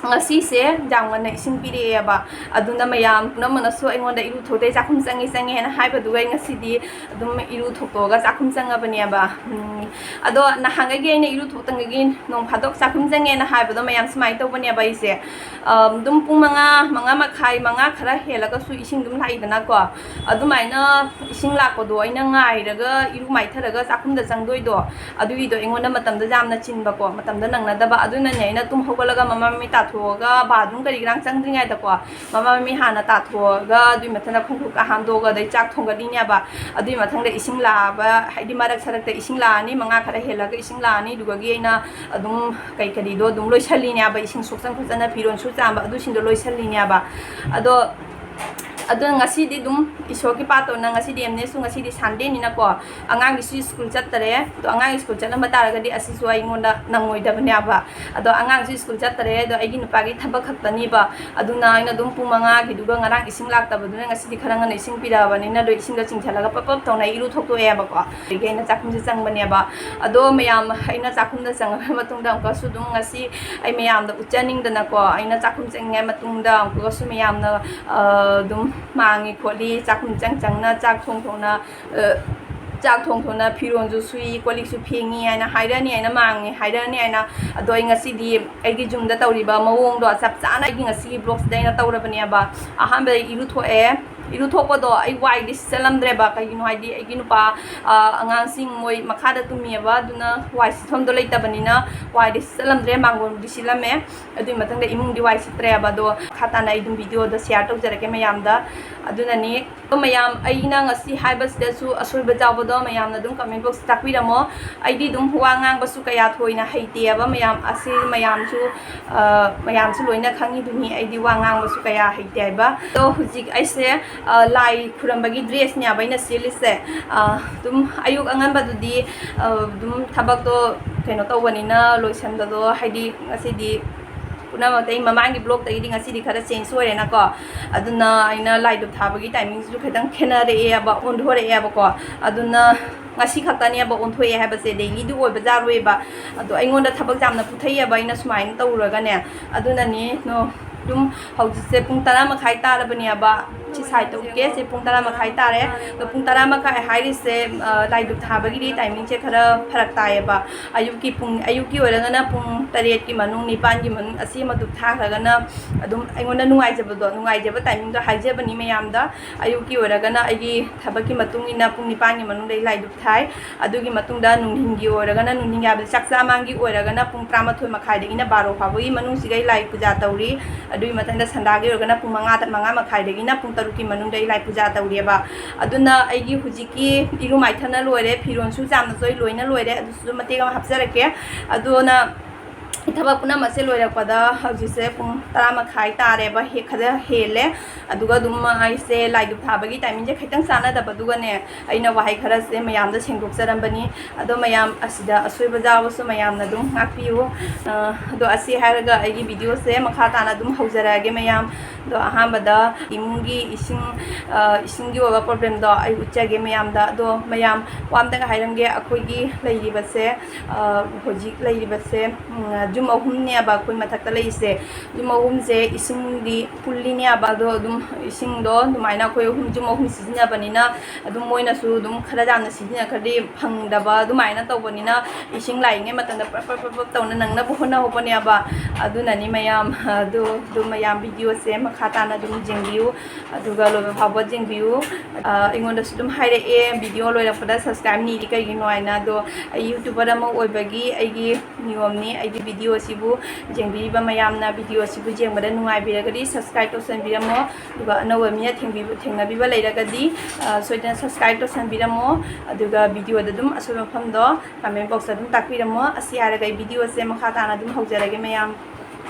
ꯉꯁꯤꯁꯦ ꯌꯥꯝ ꯉꯟꯅ ꯏꯁꯤꯡ ꯄꯤꯔꯛꯑꯦꯕ꯫ ꯑꯗꯨꯅ ꯃꯌꯥꯝ ꯄꯨꯝꯅꯃꯛꯅꯁꯨ ꯑꯩꯉꯣꯟꯗ ꯏꯔꯨ ꯊꯣꯛꯇꯦ, ꯆꯥꯛꯈꯨꯝ ꯆꯪꯉꯤ ꯆꯪꯉꯤ ꯍꯥꯏꯅ ꯍꯥꯏꯕꯗꯨꯒ ꯑꯩ ꯉꯁꯤꯗꯤ ꯑꯗꯨꯝ ꯏꯔꯨ ꯊꯣꯛꯇꯣꯛꯑꯒ ꯆꯥꯛꯈꯨꯝ ꯆꯪꯉꯕꯅꯦꯕ꯫ ꯎꯝ, ꯑꯗꯣ ꯅꯍꯥꯟꯈꯩꯗꯤ ꯑꯩꯅ ꯏꯔꯨ ꯊꯣꯛꯇꯉꯩꯒꯤ ꯅꯣꯡ ꯐꯥꯗꯣꯛ ꯆꯥꯛꯈꯨꯝ ꯆꯪꯉꯦꯅ ꯍꯥꯏꯕꯗꯣ ꯃꯌꯥꯝ ꯁꯨꯃꯥꯏꯅ ꯇꯧꯕꯅꯦꯕ ꯑꯩꯁꯦ꯫ ꯑꯗꯨꯝ ꯄꯨꯡ ꯃꯉꯥ, ꯃꯉꯥ ꯃꯈꯥꯏ, ꯃꯉꯥ ꯈꯔ ꯍꯦꯜꯂꯒꯁꯨ ꯏꯁꯤꯡ ꯑꯗꯨꯝ ꯂꯥꯛꯏꯗꯅꯀꯣ꯫ ꯑꯗꯨꯃꯥꯏꯅ ꯏꯁꯤꯡ ꯂꯥꯛꯄꯗꯣ ꯑꯩꯅ ꯉꯥꯏꯔꯒ ꯏꯔꯨ ꯃꯥꯏꯊꯔꯒ ꯆꯥꯛꯈꯨꯝꯗ ꯆꯪꯗꯣꯏꯗꯣ, ꯑꯗꯨꯒꯤꯗꯣ ꯑꯩꯉꯣꯟꯗ ꯃꯇꯝꯗꯣ ꯌꯥꯝꯅ ꯆꯤꯟꯕꯀꯣ, ꯃꯇꯝꯗꯣ ꯅꯪꯅꯗꯕ꯫ ꯑꯗꯨꯅꯅꯦ ꯑꯩꯅ ꯇꯨꯝ ꯍꯧꯒꯠꯂꯒ ꯃꯃꯥꯏ ꯃꯃꯤꯠ ꯇꯥꯊꯣꯛꯑꯒ ꯕꯥꯠꯔꯨꯝ ꯀꯔꯤ ꯀꯔꯥꯡ ꯆꯪꯗ꯭ꯔꯤꯉꯩꯗꯀꯣ, ꯃꯃꯥꯏ ꯃꯃꯤꯠ ꯍꯥꯟꯅ ꯇꯥꯊꯣꯛꯑꯒ, ꯑꯗꯨꯒꯤ ꯃꯊꯪꯗ ꯈꯣꯡꯈꯨꯠꯀ ꯍꯥꯝꯗꯣꯛꯑꯒ ꯑꯗꯩ ꯆꯥꯛ ꯊꯣꯡꯒꯠꯂꯤꯅꯦꯕ꯫ ꯑꯗꯨꯒꯤ ꯃꯊꯪꯗ ꯏꯁꯤꯡ ꯂꯥꯛꯑꯕ, ꯍꯥꯏꯗꯤ ꯃꯔꯛ ꯁꯔꯛꯇ ꯏꯁꯤꯡ ꯂꯥꯛꯑꯅꯤ, ꯃꯉꯥ ꯈꯔ ꯍꯦꯜꯂꯒ ꯏꯁꯤꯡ ꯂꯥꯛꯑꯅꯤ꯫ ꯑꯗꯨꯗꯒꯤ ꯑꯩꯅ ꯑꯗꯨꯝ ꯀꯩ ꯀꯔꯤꯗꯣ ꯑꯗꯨꯝ ꯂꯣꯏꯁꯜꯂꯤꯅꯦꯕ, ꯏꯁꯤꯡ ꯁꯣꯛꯆꯟ ꯈꯣꯠꯆꯟꯅ ꯐꯤꯔꯣꯜ ꯁꯨ ꯆꯥꯝꯕ ꯑꯗꯨꯁꯤꯡꯗꯣ ꯂꯣꯏꯁꯜꯂꯤꯅꯦꯕ꯫ ꯑꯗꯣ, ꯑꯗꯣ ꯉꯁꯤꯗꯤ ꯑꯗꯨꯝ ꯏꯁꯣꯔꯒꯤ ꯄꯥꯠꯇꯧꯅ ꯉꯁꯤꯗꯤ ꯑꯦꯝꯅꯦꯁꯨ ꯉꯁꯤꯗꯤ ꯁꯟꯗꯦꯅꯤꯅꯀꯣ, ꯑꯉꯥꯡꯒꯤꯁꯨ ꯁ꯭ꯀꯨꯜ ꯆꯠꯇꯔꯦ꯫ ꯑꯗꯣ ꯑꯉꯥꯡꯒꯤ ꯁ꯭ꯀꯨꯜ ꯆꯠꯂꯝꯕ ꯇꯥꯔꯒꯗꯤ ꯑꯁꯤꯁꯨ ꯑꯩꯉꯣꯟꯗ ꯅꯪꯉꯣꯏꯗꯕꯅꯦꯕ꯫ ꯑꯗꯣ ꯑꯉꯥꯡꯁꯨ ꯁ꯭ꯀꯨꯜ ꯆꯠꯇꯔꯦ, ꯑꯗꯣ ꯑꯩꯒꯤ ꯅꯨꯄꯥꯒꯤ ꯊꯕꯛ ꯈꯛꯇꯅꯤꯕ꯫ ꯑꯗꯨꯅ ꯑꯩꯅ ꯑꯗꯨꯝ ꯄꯨꯡ ꯃꯉꯥꯒꯤꯗꯨꯒ ꯉꯔꯥꯡ ꯏꯁꯤꯡ ꯂꯥꯛꯇꯕꯗꯨꯅ ꯉꯁꯤꯗꯤ ꯈꯔ ꯉꯟꯅ ꯏꯁꯤꯡ ꯄꯤꯔꯛꯑꯕꯅꯤꯅ ꯑꯗꯣ ꯏꯁꯤꯡꯗꯣ ꯆꯤꯡꯁꯤꯜꯂꯒ ꯄꯞ ꯄꯞ ꯇꯧꯅ ꯑꯩ ꯏꯔꯨ ꯊꯣꯛꯇꯣꯛꯑꯦꯕꯀꯣ꯫ ꯑꯗꯒꯤ ꯑꯩꯅ ꯆꯥꯛꯈꯨꯝꯁꯦ ꯆꯪꯕꯅꯦꯕ꯫ ꯑꯗꯣ ꯃꯌꯥꯝ ꯑꯩꯅ ꯆꯥꯛꯈꯨꯝꯗ ꯆꯪꯉꯕ ꯃꯇꯨꯡꯗ ꯑꯃꯨꯛꯀꯁꯨ ꯑꯗꯨꯝ ꯉꯁꯤ ꯑꯩ ꯃꯌꯥꯝꯗ ꯎꯠꯆꯅꯤꯡꯗꯅꯀꯣ, ꯑꯩꯅ ꯆꯥꯛꯈꯨꯝ ꯆꯪꯉꯤꯉꯩ ꯃꯇꯨꯡꯗ ꯑꯃꯨꯛꯀꯁꯨ ꯃꯌꯥꯝꯅ, ꯑ, ꯑꯗꯨꯝ ꯃꯥꯡꯉꯤ ꯈꯣꯠꯂꯤ, ꯆꯥꯛꯈꯨꯝ ꯆꯪ ꯆꯪꯅ ꯆꯥꯛ ꯊꯣꯡ ꯊꯣꯡꯅ, ꯑ, ꯆꯥꯛ ꯊꯣꯡ ꯊꯣꯡꯅ ꯐꯤꯔꯣꯜꯁꯨ ꯁꯨꯏ, ꯀꯣꯜ ꯂꯤꯛꯁꯨ ꯐꯦꯡꯉꯤ ꯍꯥꯏꯅ ꯍꯥꯏꯔꯛꯑꯅꯤ, ꯍꯥꯏꯅ ꯃꯥꯡꯉꯤ ꯍꯥꯏꯔꯛꯑꯅꯤ ꯍꯥꯏꯅ꯫ ꯑꯗꯣ ꯑꯩ ꯉꯁꯤꯗꯤ ꯑꯩꯒꯤ ꯌꯨꯝꯗ ꯇꯧꯔꯤꯕ ꯃꯑꯣꯡꯗꯣ ꯆꯞ ꯆꯥꯅ ꯑꯩꯒꯤ ꯉꯁꯤꯒꯤ ꯕ꯭ꯂꯣꯛꯁꯤꯗ ꯑꯩꯅ ꯇꯧꯔꯕꯅꯦꯕ꯫ ꯑꯍꯥꯟꯕꯗ ꯑꯩ ꯏꯔꯨꯊꯣꯛꯑꯦ꯫ ꯏꯔꯨꯊꯣꯛꯄꯗꯣ ꯑꯩ ꯋꯥꯏꯗꯤ ꯁꯤꯠꯆꯜꯂꯝꯗ꯭ꯔꯦꯕ꯫ ꯀꯩꯒꯤꯅꯣ ꯍꯥꯏꯗꯤ ꯑꯩꯒꯤ ꯅꯨꯄꯥ, ꯑ, ꯑꯉꯥꯡꯁꯤꯡ ꯃꯣꯏ ꯃꯈꯥꯗ ꯇꯨꯝꯃꯤꯑꯕ, ꯑꯗꯨꯅ ꯋꯥꯏ ꯁꯤꯠꯐꯝꯗꯣ ꯂꯩꯇꯕꯅꯤꯅ ꯋꯥꯏꯗꯤ ꯁꯤꯠꯆꯜꯂꯝꯗ꯭ꯔꯦ, ꯃꯥꯡꯒꯣꯜꯕꯨꯗꯤ ꯁꯤꯠꯂꯝꯃꯦ꯫ ꯑꯗꯨꯒꯤ ꯃꯊꯪꯗ ꯏꯃꯨꯡꯗꯤ ꯋꯥꯏ ꯁꯤꯠꯇ꯭ꯔꯦꯕ꯫ ꯑꯗꯣ ꯃꯈꯥ ꯇꯥꯅ ꯑꯩ ꯑꯗꯨꯝ ꯚꯤꯗꯤꯑꯣꯗ ꯁꯤꯌꯥꯔ ꯇꯧꯖꯔꯛꯀꯦ ꯃꯌꯥꯝꯗ꯫ ꯑꯗꯨꯅꯅꯤ꯫ ꯑꯗꯣ ꯃꯌꯥꯝ, ꯑꯩꯅ ꯉꯁꯤ ꯍꯥꯏꯕꯁꯤꯗꯁꯨ ꯑꯁꯣꯏꯕ ꯌꯥꯎꯕꯗꯣ ꯃꯌꯥꯝꯅ ꯑꯗꯨꯝ comment box ꯇꯥꯛꯄꯤꯔꯝꯃꯣ꯫ ꯑꯩꯗꯤ ꯑꯗꯨꯝ ꯋꯥ ꯉꯥꯡꯕꯁꯨ ꯀꯌꯥ ꯊꯣꯏꯅ ꯍꯩꯇꯦꯕ ꯃꯌꯥꯝ꯫ ꯑꯁꯤ ꯃꯌꯥꯝꯁꯨ, ꯑ, ꯃꯌꯥꯝꯁꯨ ꯂꯣꯏꯅ ꯈꯪꯉꯤꯗꯨꯅꯤ, ꯑꯩꯗꯤ ꯋꯥ ꯉꯥꯡꯕꯁꯨ ꯀꯌꯥ ꯍꯩꯇꯦ ꯍꯥꯏꯕ꯫ ꯑꯗꯣ ꯍꯧꯖꯤꯛ ꯑꯩꯁꯦ, ꯑ, ꯂꯥꯏ ꯈꯨꯔꯝꯕꯒꯤ dressꯅꯦꯕ ꯑꯩꯅ ꯁꯦꯠꯂꯤꯁꯦ꯫ ꯑ, ꯑꯗꯨꯝ ꯑꯌꯨꯛ ꯑꯉꯟꯕꯗꯨꯗꯤ, ꯑ, ꯑꯗꯨꯝ ꯊꯕꯛꯇꯣ ꯀꯩꯅꯣ ꯇꯧꯕꯅꯤꯅ ꯂꯣꯏꯁꯟꯕꯗꯣ, ꯍꯥꯏꯗꯤ ꯉꯁꯤꯗꯤ ꯄꯨꯝꯅꯃꯛꯇ ꯑꯩ ꯃꯃꯥꯡꯒꯤ vlogꯇꯒꯤꯗꯤ ꯉꯁꯤꯗꯤ ꯈꯔ change ꯑꯣꯏꯔꯦꯅꯀꯣ꯫ ꯑꯗꯨꯅ ꯑꯩꯅ ꯂꯥꯏ ꯙꯨꯞ ꯊꯥꯕꯒꯤ timingꯁꯤꯁꯨ ꯈꯤꯇꯪ ꯈꯦꯠꯅꯔꯛꯑꯦꯕ, ꯑꯣꯟꯊꯣꯔꯛꯑꯦꯕꯀꯣ꯫ ꯑꯗꯨꯅ ꯉꯁꯤ ꯈꯛꯇꯅꯦꯕ ꯑꯣꯟꯊꯣꯛꯑꯦ ꯍꯥꯏꯕꯁꯦ, dailyꯗꯤ ꯑꯣꯏꯕꯖꯥꯔꯣꯏꯕ꯫ ꯑꯗꯣ ꯑꯩꯉꯣꯟꯗ ꯊꯕꯛ ꯌꯥꯝꯅ ꯄꯨꯊꯩꯑꯕ ꯑꯩꯅ ꯁꯨꯃꯥꯏꯅ ꯇꯧꯔꯒꯅꯦ꯫ ꯑꯗꯨꯅꯅꯦ꯫ ꯅꯣ, ꯑꯗꯨꯝ ꯍꯧꯖꯤꯛꯁꯦ ꯄꯨꯡ ꯇꯔꯥ ꯃꯈꯥꯏ ꯇꯥꯔꯕꯅꯦꯕ꯫ ꯁꯤ ꯁꯥꯏꯠꯇ ꯎꯠꯀꯦ꯫ ꯁꯤ ꯄꯨꯡ ꯇꯔꯥ ꯃꯈꯥꯏ ꯇꯥꯔꯦ꯫ ꯑꯗꯣ ꯄꯨꯡ ꯇꯔꯥ ꯃꯈꯥꯏ ꯍꯥꯏꯔꯤꯁꯦ, ꯑ, ꯂꯥꯏ ꯙꯨꯞ ꯊꯥꯕꯒꯤꯗꯤ timingꯁꯦ ꯈꯔ ꯐꯔꯛ ꯇꯥꯏꯌꯦꯕ꯫ ꯑꯌꯨꯛꯀꯤ ꯄꯨꯡ, ꯑꯌꯨꯛꯀꯤ ꯑꯣꯏꯔꯒꯅ ꯄꯨꯡ ꯇꯔꯦꯠꯀꯤ ꯃꯅꯨꯡ, ꯅꯤꯄꯥꯟꯒꯤ ꯃꯅꯨꯡ ꯑꯁꯤ ꯑꯃ ꯙꯨꯞ ꯊꯥꯈ꯭ꯔꯒꯅ ꯑꯗꯨꯝ ꯑꯩꯉꯣꯟꯗ ꯅꯨꯡꯉꯥꯏꯖꯕꯗꯣ, ꯅꯨꯡꯉꯥꯏꯖꯕ timingꯗꯣ ꯍꯥꯏꯖꯕꯅꯤ ꯃꯌꯥꯝꯗ꯫ ꯑꯌꯨꯛꯀꯤ ꯑꯣꯏꯔꯒꯅ ꯑꯩꯒꯤ ꯊꯕꯛꯀꯤ ꯃꯇꯨꯡ ꯏꯟꯅ ꯄꯨꯡ ꯅꯤꯄꯥꯟꯒꯤ ꯃꯅꯨꯡꯗ ꯑꯩ ꯂꯥꯏ ꯙꯨꯞ ꯊꯥꯏ꯫ ꯑꯗꯨꯒꯤ ꯃꯇꯨꯡꯗ ꯅꯨꯡꯊꯤꯟꯒꯤ ꯑꯣꯏꯔꯒꯅ, ꯅꯨꯡꯊꯤꯟꯒꯤ ꯍꯥꯏꯕꯗꯤ ꯆꯥꯛ ꯆꯥ ꯃꯥꯡꯒꯤ ꯑꯣꯏꯔꯒꯅ ꯄꯨꯡ ꯇꯔꯥꯃꯥꯊꯣꯏ ꯃꯈꯥꯏꯗꯒꯤꯅ ꯕꯥꯔꯣ ꯐꯥꯎꯕꯒꯤ ꯃꯅꯨꯡꯁꯤꯗ ꯑꯩ ꯂꯥꯏ ꯄꯨꯖꯥ ꯇꯧꯔꯤ꯫ ꯑꯗꯨꯒꯤ ꯃꯊꯪꯗ ꯁꯟꯗꯥꯒꯤ ꯑꯣꯏꯔꯒꯅ ꯄꯨꯡ ꯃꯉꯥꯗ, ꯃꯉꯥ ꯃꯈꯥꯏꯗꯒꯤꯅ ꯄꯨꯡ ꯇꯔꯨꯛꯀꯤ ꯃꯅꯨꯡꯗ ꯑꯩ ꯂꯥꯏ ꯄꯨꯖꯥ ꯇꯧꯔꯤꯑꯕ꯫ ꯑꯗꯨꯅ ꯑꯩꯒꯤ ꯍꯧꯖꯤꯛꯀꯤ ꯏꯔꯨ ꯃꯥꯏꯊꯅ ꯂꯣꯏꯔꯦ, ꯐꯤꯔꯣꯟꯁꯨ ꯆꯥꯝꯅꯁꯨ ꯑꯩ ꯂꯣꯏꯅ ꯂꯣꯏꯔꯦ, ꯑꯗꯨꯁꯨ ꯃꯇꯦꯛ ꯑꯃ ꯍꯥꯞꯆꯔꯛꯀꯦ꯫ ꯑꯗꯨꯅ ꯊꯕꯛ ꯄꯨꯝꯅꯃꯛꯁꯦ ꯂꯣꯏꯔꯛꯄꯗ ꯍꯧꯖꯤꯛꯁꯦ ꯄꯨꯡ ꯇꯔꯥ ꯃꯈꯥꯏ ꯇꯥꯔꯦꯕ, ꯍꯦꯛ ꯈꯔ ꯍꯦꯜꯂꯦ꯫ ꯑꯗꯨꯒ ꯑꯗꯨꯝ ꯑꯩꯁꯦ ꯂꯥꯏ ꯙꯨꯞ ꯊꯥꯕꯒꯤ timingꯁꯦ ꯈꯤꯇꯪ ꯆꯥꯟꯅꯗꯕꯗꯨꯒꯅꯦ, ꯑꯩꯅ ꯋꯥꯍꯩ ꯈꯔꯁꯦ ꯃꯌꯥꯝꯗ ꯁꯦꯡꯗꯣꯛꯆꯔꯝꯕꯅꯤ꯫ ꯑꯗꯣ ꯃꯌꯥꯝ ꯑꯁꯤꯗ ꯑꯁꯣꯏꯕ ꯌꯥꯎꯔꯁꯨ ꯃꯌꯥꯝꯅ ꯑꯗꯨꯝ ꯉꯥꯛꯄꯤꯌꯨ꯫ ꯑ, ꯑꯗꯣ ꯑꯁꯤ ꯍꯥꯏꯔꯒ ꯑꯩꯒꯤ videoꯁꯦ ꯃꯈꯥ ꯇꯥꯅ ꯑꯗꯨꯝ ꯍꯧꯖꯔꯛꯑꯒꯦ ꯃꯌꯥꯝ꯫ ꯑꯗꯣ ꯑꯍꯥꯟꯕꯗ ꯏꯃꯨꯡꯒꯤ ꯏꯁꯤꯡ, ꯑ, ꯏꯁꯤꯡꯒꯤ ꯑꯣꯏꯕ problemꯗꯣ ꯑꯩ ꯎꯠꯆꯒꯦ ꯃꯌꯥꯝꯗ꯫ ꯑꯗꯣ ꯃꯌꯥꯝ ꯋꯥ ꯑꯝꯇꯒ ꯍꯥꯏꯔꯝꯒꯦ, ꯑꯩꯈꯣꯏꯒꯤ ꯂꯩꯔꯤꯕꯁꯦ, ꯑ, ꯍꯧꯖꯤꯛ ꯂꯩꯔꯤꯕꯁꯦ, ꯎꯝ, ꯌꯨꯝ ꯑꯍꯨꯝꯅꯦꯕ ꯑꯩꯈꯣꯏ ꯃꯊꯛꯇ ꯂꯩꯔꯤꯁꯦ꯫ ꯌꯨꯝ ꯑꯍꯨꯝꯁꯦ ꯏꯁꯤꯡꯗꯤ ꯄꯨꯜꯂꯤꯅꯦꯕ, ꯑꯗꯣ ꯑꯗꯨꯝ ꯏꯁꯤꯡꯗꯣ ꯑꯗꯨꯃꯥꯏꯅ ꯑꯩꯈꯣꯏ ꯑꯍꯨꯝ, ꯌꯨꯝ ꯑꯍꯨꯝ ꯁꯤꯖꯤꯟꯅꯕꯅꯤꯅ ꯑꯗꯨꯝ ꯃꯣꯏꯅꯁꯨ ꯑꯗꯨꯝ ꯈꯔ ꯌꯥꯝꯅ ꯁꯤꯖꯤꯟꯅꯈ꯭ꯔꯗꯤ ꯐꯪꯗꯕ ꯑꯗꯨꯃꯥꯏꯅ ꯇꯧꯕꯅꯤꯅ ꯏꯁꯤꯡ ꯂꯥꯛꯏꯉꯩ ꯃꯇꯝꯗ ꯄ꯭ꯔꯞ ꯄ꯭ꯔꯞ ꯄ꯭ꯔꯞ ꯄ꯭ꯔꯞ ꯇꯧꯅ ꯅꯪꯅꯕ ꯍꯣꯠꯅꯍꯧꯕꯅꯦꯕ꯫ ꯑꯗꯨꯅꯅꯤ ꯃꯌꯥꯝ꯫ ꯑꯗꯨ, ꯑꯗꯨ ꯃꯌꯥꯝ videoꯁꯦ ꯃꯈꯥ ꯇꯥꯅ ꯑꯗꯨꯝ ꯌꯦꯡꯕꯤꯌꯨ, ꯑꯗꯨꯒ ꯂꯣꯏꯕ ꯐꯥꯎꯕ ꯌꯦꯡꯕꯤꯌꯨ꯫ ꯑ, ꯑꯩꯉꯣꯟꯗꯁꯨ ꯑꯗꯨꯝ ꯍꯥꯏꯔꯛꯑꯦ, "ꯚꯤꯗꯤꯑꯣ ꯂꯣꯏꯔꯛꯄꯗ subscribe ꯅꯤꯔꯤ ꯀꯩꯒꯤꯅꯣ?" ꯍꯥꯏꯅ꯫ ꯑꯗꯣ ꯑꯩ YouTuber ꯑꯃ ꯑꯣꯏꯕꯒꯤ ꯑꯩꯒꯤ ꯅꯤꯌꯣꯝꯅꯤ꯫ ꯑꯩꯒꯤ ꯚꯤꯗꯤꯑꯣ ꯑꯁꯤꯕꯨ ꯌꯦꯡꯕꯤꯔꯤꯕ ꯃꯌꯥꯝꯅ ꯚꯤꯗꯤꯑꯣ ꯑꯁꯤꯕꯨ ꯌꯦꯡꯕꯗ ꯅꯨꯡꯉꯥꯏꯕꯤꯔꯒꯗꯤ subscribe ꯇꯧꯁꯟꯕꯤꯔꯝꯃꯣ, ꯑꯗꯨꯒ ꯑꯅꯧꯕ ꯃꯤꯅ ꯊꯦꯡꯕꯤꯕ-, ꯊꯦꯡꯅꯕꯤꯕ ꯂꯩꯔꯒꯗꯤ, ꯑ, ꯁꯣꯏꯗꯅ subscribe ꯇꯧꯁꯟꯕꯤꯔꯝꯃꯣ, ꯑꯗꯨꯒ ꯚꯤꯗꯤꯑꯣꯗ ꯑꯗꯨꯝ ꯑꯁꯣꯏꯕ ꯃꯐꯝꯗꯣ comment box ꯑꯗꯨꯝ ꯇꯥꯛꯄꯤꯔꯝꯃꯣ꯫ ꯑꯁꯤ ꯍꯥꯏꯔꯒ ꯑꯩ ꯚꯤꯗꯤꯑꯣꯁꯦ ꯃꯈꯥ ꯇꯥꯅ ꯑꯗꯨꯝ ꯍꯧꯖꯔꯒꯦ ꯃꯌꯥꯝ꯫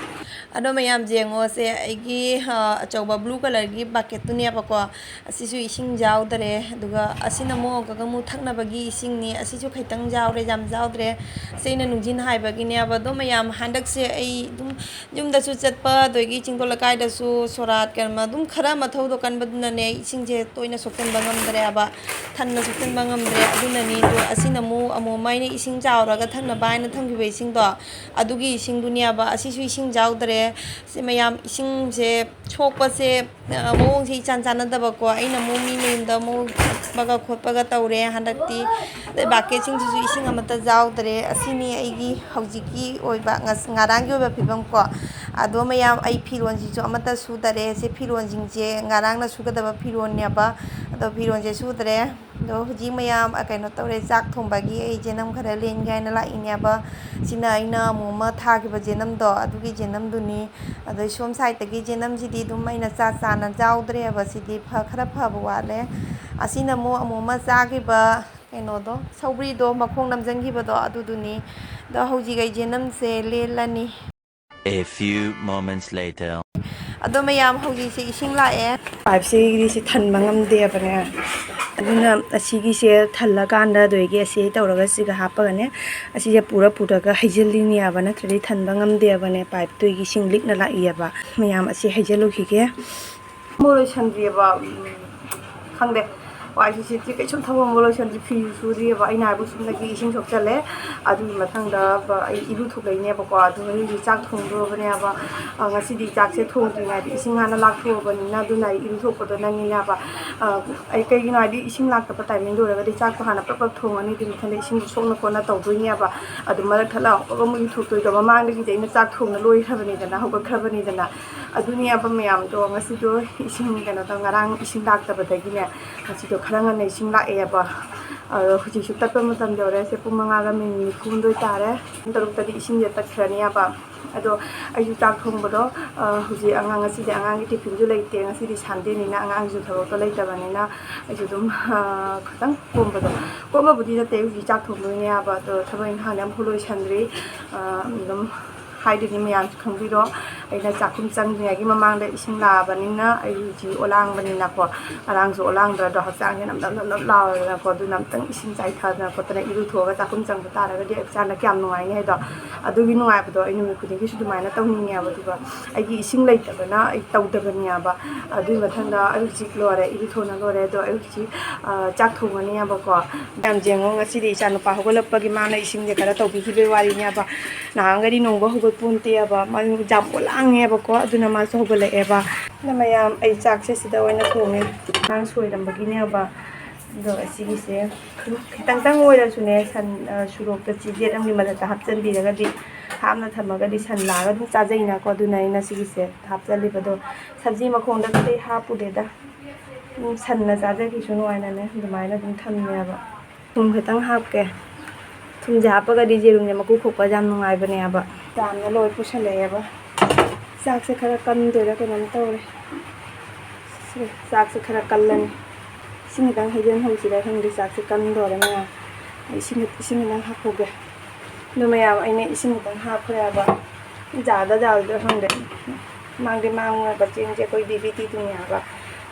ꯑꯗꯣ ꯃꯌꯥꯝ ꯌꯦꯡꯉꯣꯁꯦ, ꯑꯩꯒꯤ, ꯑ, ꯑꯆꯧꯕ blue colourꯒꯤ bucketꯇꯨꯅꯦꯕꯀꯣ꯫ ꯑꯁꯤꯁꯨ ꯏꯁꯤꯡ ꯌꯥꯎꯗꯔꯦ, ꯑꯗꯨꯒ ꯑꯁꯤꯅ ꯑꯃꯨꯛ ꯑꯃꯨꯛ ꯊꯛꯅꯕꯒꯤ ꯏꯁꯤꯡꯅꯤ꯫ ꯑꯁꯤꯁꯨ ꯈꯤꯇꯪ ꯌꯥꯎꯔꯦ, ꯌꯥꯝ ꯌꯥꯎꯗ꯭ꯔꯦ꯫ ꯑꯁꯤ ꯑꯩꯅ ꯅꯨꯡꯖꯤꯟ ꯍꯥꯏꯕꯒꯤꯅꯦꯕ꯫ ꯑꯗꯣ ꯃꯌꯥꯝ, ꯍꯟꯗꯛꯁꯦ ꯑꯩ ꯑꯗꯨꯝ ꯌꯨꯝꯗꯁꯨ ꯆꯠꯄ, ꯑꯗꯒꯤ ꯆꯤꯡꯗꯣꯜ ꯂꯩꯀꯥꯏꯗꯁꯨ ꯁꯣꯔꯥꯠ ꯀꯔꯃ ꯑꯗꯨꯝ ꯈꯔ ꯃꯊꯧꯗꯣ ꯀꯟꯕꯗꯨꯅꯅꯦ, ꯏꯁꯤꯡꯁꯦ ꯇꯣꯏꯅ ꯁꯣꯛꯆꯤꯟꯕ ꯉꯝꯗ꯭ꯔꯦꯕ, ꯊꯟꯅ ꯁꯣꯛꯆꯤꯟꯕ ꯉꯝꯗ꯭ꯔꯦ꯫ ꯑꯗꯨꯅꯅꯤ꯫ ꯑꯗꯣ ꯑꯁꯤꯅ ꯑꯃꯨꯛ ꯑꯃꯣꯃ ꯑꯩꯅ ꯏꯁꯤꯡ ꯆꯥꯎꯔꯒ ꯊꯛꯅꯕ ꯍꯥꯏꯅ ꯊꯝꯈꯤꯕ ꯏꯁꯤꯡꯗꯣ, ꯑꯗꯨꯒꯤ ꯏꯁꯤꯡꯗꯨꯅꯦꯕ꯫ ꯑꯁꯤꯁꯨ ꯏꯁꯤꯡ ꯌꯥꯎꯗ꯭ꯔꯦ꯫ ꯁꯤ ꯃꯌꯥꯝ, ꯏꯁꯤꯡꯁꯦ ꯁꯣꯛꯄꯁꯦ, ꯑ, ꯃꯑꯣꯡꯁꯦ ꯏꯆꯥꯟ ꯆꯥꯟꯅꯗꯕꯀꯣ꯫ ꯑꯩꯅ ꯑꯃꯨꯛ ꯃꯤ ꯃꯌꯨꯝꯗ ꯑꯃꯨꯛ ꯆꯠꯄꯒ ꯈꯣꯠꯄꯒ ꯇꯧꯔꯦ ꯍꯟꯗꯛꯇꯤ꯫ ꯑꯗꯩ bucketꯁꯤꯡꯁꯤꯁꯨ ꯏꯁꯤꯡ ꯑꯃꯠꯇ ꯌꯥꯎꯗ꯭ꯔꯦ꯫ ꯑꯁꯤꯅꯤ ꯑꯩꯒꯤ ꯍꯧꯖꯤꯛꯀꯤ ꯑꯣꯏꯕ ꯉꯁ-, ꯉꯔꯥꯡꯒꯤ ꯑꯣꯏꯕ ꯐꯤꯕꯝ ꯀꯣ꯫ ꯑꯗꯣ ꯃꯌꯥꯝ, ꯑꯩ ꯐꯤꯔꯣꯟꯁꯤꯁꯨ ꯑꯃꯠꯇ ꯁꯨꯗꯔꯦ꯫ ꯁꯤ ꯐꯤꯔꯣꯟꯁꯤꯡꯁꯦ ꯉꯔꯥꯡꯅ ꯁꯨꯒꯗꯕ ꯐꯤꯔꯣꯟꯅꯦꯕ꯫ ꯑꯗꯣ ꯐꯤꯔꯣꯟꯁꯦ ꯁꯨꯗ꯭ꯔꯦ꯫ ꯑꯗꯣ ꯍꯧꯖꯤꯛ ꯃꯌꯥꯝ, ꯑ, ꯀꯩꯅꯣ ꯇꯧꯔꯦ, ꯆꯥꯛ ꯊꯣꯡꯕꯒꯤ ꯑꯩ ꯆꯦꯅꯝ ꯈꯔ ꯂꯦꯟꯒꯦ ꯍꯥꯏꯅ ꯂꯥꯛꯏꯅꯦꯕ꯫ ꯁꯤꯅ ꯑꯩꯅ ꯑꯃꯨꯛ ꯑꯃ ꯊꯥꯈꯤꯕ ꯆꯦꯅꯝꯗꯣ, ꯑꯗꯨꯒꯤ ꯆꯦꯅꯝꯗꯨꯅꯤ꯫ ꯑꯗꯩ ꯁꯣꯝ sideꯇꯒꯤ ꯆꯦꯅꯝꯁꯤꯗꯤ ꯑꯗꯨꯝ ꯑꯩꯅ ꯆꯥ ꯆꯥꯅ ꯌꯥꯎꯗ꯭ꯔꯦꯕ꯫ ꯁꯤꯗꯤ ꯐ-, ꯈꯔ ꯐꯕ ꯋꯥꯠꯂꯦ꯫ ꯑꯁꯤꯅ ꯑꯃꯨꯛ ꯑꯃꯨꯛ ꯑꯃ ꯆꯥꯈꯤꯕ ꯀꯩꯅꯣꯗꯣ, ꯁꯧꯒ꯭ꯔꯤꯗꯣ ꯃꯈꯣꯡ ꯅꯝꯖꯟꯈꯤꯕꯗꯣ ꯑꯗꯨꯗꯨꯅꯤ꯫ ꯑꯗꯣ ꯍꯧꯖꯤꯛ ꯑꯩ ꯆꯦꯅꯝꯁꯦ ꯂꯦꯜꯂꯅꯤ꯫ A few moments later. ꯑꯗꯣ ꯃꯌꯥꯝ, ꯍꯧꯖꯤꯛꯁꯦ ꯏꯁꯤꯡ ꯂꯥꯛꯑꯦ꯫ Pipeꯁꯤꯒꯤꯗꯤ ꯁꯤ ꯊꯟꯕ ꯉꯝꯗꯦꯕꯅꯦ꯫ ꯑꯗꯨꯅ ꯑꯁꯤꯒꯤꯁꯦ ꯊꯜꯂꯀꯥꯟꯗ ꯑꯗꯨꯗꯒꯤ ꯑꯁꯤ ꯇꯧꯔꯒ ꯁꯤꯒ ꯍꯥꯞꯄꯒꯅꯦ, ꯑꯁꯤꯁꯦ ꯄꯨꯔ ꯄꯨꯔꯒ ꯍꯩꯖꯤꯜꯂꯤꯅꯦꯕ, ꯅꯠꯇ꯭ꯔꯗꯤ ꯊꯟꯕ ꯉꯝꯗꯦꯕꯅꯦ꯫ Pipeꯇꯨꯒꯤ ꯏꯁꯤꯡ ꯂꯤꯛꯅ ꯂꯥꯛꯏꯑꯕ꯫ ꯃꯌꯥꯝ ꯑꯁꯤ ꯍꯩꯖꯤꯜꯂꯨꯈꯤꯒꯦ꯫ ꯑꯃꯨꯛ ꯂꯣꯏꯁꯟꯗ꯭ꯔꯤꯑꯕ, ꯎꯝ, ꯈꯪꯗꯦ꯫ ꯋꯥꯏꯁꯤ ꯁꯤꯠꯇ꯭ꯔꯤ, ꯀꯩꯁꯨꯝ ꯊꯕꯛ ꯑꯃ ꯂꯣꯏꯁꯟꯗ꯭ꯔꯤ, ꯐꯤꯁꯨ ꯁꯨꯗ꯭ꯔꯤꯑꯕ꯫ ꯑꯩꯅ ꯍꯥꯏꯕꯨ ꯁꯨꯝꯗꯒꯤ ꯏꯁꯤꯡ ꯁꯣꯛꯆꯜꯂꯦ꯫ ꯑꯗꯨꯒꯤ ꯃꯊꯪꯗ ꯕ-, ꯑꯩ ꯏꯔꯨ ꯊꯣꯛꯂꯛꯏꯅꯦꯕꯀꯣ꯫ ꯑꯗꯨꯒ ꯑꯩ ꯍꯧꯖꯤꯛ ꯆꯥꯛ ꯊꯣꯡꯗꯣꯔꯕꯅꯦꯕ꯫ ꯑ, ꯉꯁꯤꯗꯤ ꯆꯥꯛꯁꯦ ꯊꯣꯡꯗ꯭ꯔꯤꯉꯩꯗ ꯏꯁꯤꯡ ꯍꯥꯟꯅ ꯂꯥꯛꯊꯣꯛꯑꯕꯅꯤꯅ, ꯑꯗꯨꯅ ꯑꯩ ꯏꯔꯨ ꯊꯣꯛꯄꯗꯣ ꯅꯪꯉꯤꯅꯦꯕ꯫ ꯑ, ꯑꯩ ꯀꯩꯒꯤꯅꯣ ꯍꯥꯏꯗꯤ ꯏꯁꯤꯡ ꯂꯥꯛꯇꯕ timingꯗ ꯑꯣꯏꯔꯒꯗꯤ ꯆꯥꯛꯇꯣ ꯍꯥꯟꯅ ꯄ꯭ꯔꯞ ꯄ꯭ꯔꯞ ꯊꯣꯡꯉꯅꯤ, ꯑꯗꯨꯒꯤ ꯃꯊꯪꯗ ꯏꯁꯤꯡꯗꯣ ꯁꯣꯛꯅ ꯈꯣꯠꯅ ꯇꯧꯗꯣꯏꯅꯦꯕ꯫ ꯑꯗꯨ ꯃꯔꯛ ꯊꯠꯂ ꯑꯃꯨꯛꯀ ꯑꯃꯨꯛ ꯏꯔꯨ ꯊꯣꯛꯇꯣꯏꯗꯣ, ꯃꯃꯥꯡꯗꯒꯤꯗꯤ ꯑꯩꯅ ꯆꯥꯛ ꯊꯣꯡꯅ ꯂꯣꯏꯈ꯭ꯔꯕꯅꯤꯗꯅ, ꯍꯧꯒꯠꯈ꯭ꯔꯕꯅꯤꯗꯅ꯫ ꯑꯗꯨꯅꯦꯕ ꯃꯌꯥꯝꯗꯣ, ꯉꯁꯤꯗꯣ ꯏꯁꯤꯡ, ꯀꯩꯅꯣ ꯇꯧ, ꯉꯔꯥꯡ ꯏꯁꯤꯡ ꯂꯥꯛꯇꯕꯗꯒꯤꯅꯦ, ꯉꯁꯤꯗꯣ ꯈꯔ ꯉꯟꯅ ꯏꯁꯤꯡ ꯂꯥꯛꯑꯦꯕ꯫ ꯑꯗꯣ ꯍꯧꯖꯤꯛꯁꯨ ꯇꯠꯄ ꯃꯇꯝ ꯌꯧꯔꯦ꯫ ꯁꯦ ꯄꯨꯡ ꯃꯉꯥꯒ ꯃꯤꯅꯤꯠ ꯅꯤꯐꯨꯍꯨꯝꯗꯣꯏ ꯇꯥꯔꯦ꯫ ꯄꯨꯡ ꯇꯔꯨꯛꯇꯗꯤ ꯏꯁꯤꯡꯁꯦ ꯇꯠꯈ꯭ꯔꯅꯦꯕ꯫ ꯑꯗꯣ ꯑꯩꯁꯨ ꯆꯥꯛ ꯊꯣꯡꯕꯗꯣ, ꯑ, ꯍꯧꯖꯤꯛ ꯑꯉꯥꯡ, ꯉꯁꯤꯗꯤ ꯑꯉꯥꯡꯒꯤ ꯇꯤꯐꯤꯟꯁꯨ ꯂꯩꯇꯦ, ꯉꯁꯤꯗꯤ ꯁꯟꯗꯦꯅꯤꯅ ꯑꯉꯥꯡꯁꯨ ꯊꯕꯛꯇꯣ ꯂꯩꯇꯕꯅꯤꯅ ꯑꯩꯁꯨ ꯑꯗꯨꯝ, ꯑ, ꯈꯤꯇꯪ ꯀꯣꯝꯕꯗꯣ, ꯀꯣꯝꯕꯕꯨꯗꯤ ꯅꯠꯇꯦ, ꯍꯧꯖꯤꯛ ꯆꯥꯛ ꯊꯣꯡꯗꯣꯏꯅꯦ ꯍꯥꯏꯕ꯫ ꯑꯗꯣ ꯊꯕꯛ ꯏꯪꯈꯥꯡꯗꯤ ꯑꯝꯐꯥꯎ ꯂꯣꯏꯁꯟꯗ꯭ꯔꯤ꯫ ꯑ, ꯑꯗꯨꯝ ꯍꯥꯏꯗꯨꯅꯤ ꯃꯌꯥꯝꯁꯨ ꯈꯪꯕꯤꯔꯣ꯫ ꯑꯩꯅ ꯆꯥꯛꯈꯨꯝ ꯆꯪꯗ꯭ꯔꯤꯉꯩꯒꯤ ꯃꯃꯥꯡꯗ ꯏꯁꯤꯡ ꯂꯥꯛꯑꯕꯅꯤꯅ ꯑꯩ ꯍꯧꯖꯤꯛ ꯑꯣꯂꯥꯡꯕꯅꯤꯅꯀꯣ, ꯉꯔꯥꯡꯁꯨ ꯑꯣꯂꯥꯡꯗ꯭ꯔꯗꯣ ꯍꯛꯆꯥꯡꯁꯦ ꯅꯞ ꯅꯞ ꯅꯞ ꯅꯞ ꯂꯥꯎꯔꯗꯅꯀꯣ, ꯑꯗꯨꯅ ꯑꯝꯇꯪ ꯏꯁꯤꯡ ꯆꯥꯏꯊꯗꯅ ꯈꯣꯠꯇꯅ ꯏꯔꯨꯊꯣꯛꯑꯒ ꯆꯥꯛꯈꯨꯝ ꯆꯪꯕ ꯇꯥꯔꯒꯗꯤ ꯍꯛꯆꯥꯡꯗ ꯀꯌꯥꯝ ꯅꯨꯡꯉꯥꯏꯅꯤ ꯍꯥꯏꯗꯣ, ꯑꯗꯨꯒꯤ ꯅꯨꯡꯉꯥꯏꯕꯗꯣ ꯑꯩ ꯅꯨꯃꯤꯠ ꯈꯨꯗꯤꯡꯒꯤꯁꯨ ꯑꯗꯨꯃꯥꯏꯅ ꯇꯧꯅꯤꯡꯉꯦꯕ꯫ ꯑꯗꯨꯒ ꯑꯩꯒꯤ ꯏꯁꯤꯡ ꯂꯩꯇꯕꯅ ꯑꯩ ꯇꯧꯗꯕꯅꯦꯕ꯫ ꯑꯗꯨꯒꯤ ꯃꯊꯪꯗ ꯑꯩ ꯍꯧꯖꯤꯛ ꯂꯣꯏꯔꯦ, ꯏꯔꯨꯊꯣꯛꯅ ꯂꯣꯏꯔꯦ꯫ ꯑꯗꯣ ꯑꯩ ꯍꯧꯖꯤꯛ, ꯑ, ꯆꯥꯛ ꯊꯣꯡꯉꯅꯦꯕꯀꯣ꯫ ꯌꯥꯝ ꯌꯦꯡꯉꯣ, ꯉꯁꯤꯗꯤ ꯏꯆꯥ ꯅꯨꯄꯥ ꯍꯧꯒꯠꯂꯛꯄꯒꯤ ꯃꯥꯅ ꯏꯁꯤꯡꯁꯦ ꯈꯔ ꯇꯧꯕꯤꯈꯤꯕꯒꯤ ꯋꯥꯔꯤꯅꯦꯕ꯫ ꯅꯍꯥꯟꯒꯗꯤ ꯅꯣꯡꯕ ꯍꯧꯒꯠꯄꯣꯟꯇꯦꯕ, ꯃꯥ ꯌꯥꯝ ꯑꯣꯂꯥꯡꯉꯦꯕꯀꯣ, ꯑꯗꯨꯅ ꯃꯥꯁꯨ ꯍꯧꯒꯠꯂꯛꯑꯦꯕ꯫ ꯑꯗꯨꯅ ꯃꯌꯥꯝ, ꯑꯩ ꯆꯥꯛꯁꯦ ꯁꯤꯗ ꯑꯣꯏꯅ ꯊꯣꯡꯉꯦ꯫ ꯑꯉꯥꯡ ꯁꯣꯏꯔꯝꯕꯒꯤꯅꯦꯕ꯫ ꯑꯗꯣ ꯑꯁꯤꯒꯤꯁꯦ ꯈꯤꯇꯪꯇꯪ ꯑꯣꯏꯔꯁꯨꯅꯦ, ꯁꯟ, ꯑ, ꯁꯨꯔꯣꯛꯇ ꯆꯤꯖꯦꯠ ꯑꯃꯒꯤ ꯃꯊꯛꯇ ꯍꯥꯞꯆꯤꯟꯕꯤꯔꯒꯗꯤ, ꯍꯥꯞꯅ ꯊꯝꯃꯒꯗꯤ ꯁꯟ ꯂꯥꯛꯑꯒ ꯑꯗꯨꯝ ꯆꯥꯖꯩꯅꯀꯣ꯫ ꯑꯗꯨꯅ ꯑꯩꯅ ꯁꯤꯒꯤꯁꯦ ꯍꯥꯞꯆꯜꯂꯤꯕꯗꯣ, ꯁꯕꯖꯤ ꯃꯈꯣꯡꯗ ꯑꯇꯩ ꯍꯥꯞꯄꯨꯗꯦꯗ꯫ ꯎꯝ, ꯁꯟꯅ ꯆꯥꯖꯈꯤꯁꯅꯨ ꯍꯥꯏꯅꯅꯦ ꯑꯗꯨꯃꯥꯏꯅ ꯑꯗꯨꯝ ꯊꯝꯃꯦꯕ꯫ ꯊꯨꯝ ꯈꯤꯇꯪ ꯍꯥꯞꯀꯦ꯫ ꯊꯨꯝꯁꯦ ꯍꯥꯞꯄꯒꯗꯤ ꯌꯦꯔꯨꯝꯁꯦ ꯃꯀꯨ ꯈꯣꯛꯄ ꯌꯥꯝ ꯅꯨꯡꯉꯥꯏꯕꯅꯦꯕ꯫ ꯆꯥꯝꯅ ꯂꯣꯏ ꯄꯨꯁꯜꯂꯛꯑꯦꯕ꯫ ꯆꯥꯛꯁꯦ ꯈꯔ ꯀꯟꯗꯣꯏꯔꯥ ꯀꯩꯅꯣꯝ ꯇꯧꯔꯦ꯫ ꯁꯦ, ꯆꯥꯛꯁꯦ ꯈꯔ ꯀꯜꯂꯅꯤ꯫ ꯏꯁꯤꯡ ꯈꯤꯇꯪ ꯍꯩꯖꯤꯟꯍꯧꯁꯤꯔꯥ ꯈꯪꯗꯦ, ꯆꯥꯛꯁꯦ ꯀꯟꯗꯣꯔꯦ ꯃꯌꯥꯝ꯫ ꯑꯩ ꯏꯁꯤꯡ, ꯏꯁꯤꯡ ꯈꯤꯇꯪ ꯍꯥꯞꯄꯨꯒꯦ꯫ ꯑꯗꯨ ꯃꯌꯥꯝ, ꯑꯩꯅ ꯏꯁꯤꯡ ꯈꯤꯇꯪ ꯍꯥꯞꯈ꯭ꯔꯦꯕ꯫ ꯖꯥꯗ ꯖꯥꯗ ꯈꯪꯗꯦ꯫ ꯃꯥꯡꯗꯤ ꯃꯥꯡꯉꯣꯏꯕ, ꯆꯦꯡꯁꯦ ꯑꯩꯈꯣꯏ ꯕꯤꯕꯤꯇꯤꯗꯨꯅꯦꯕ꯫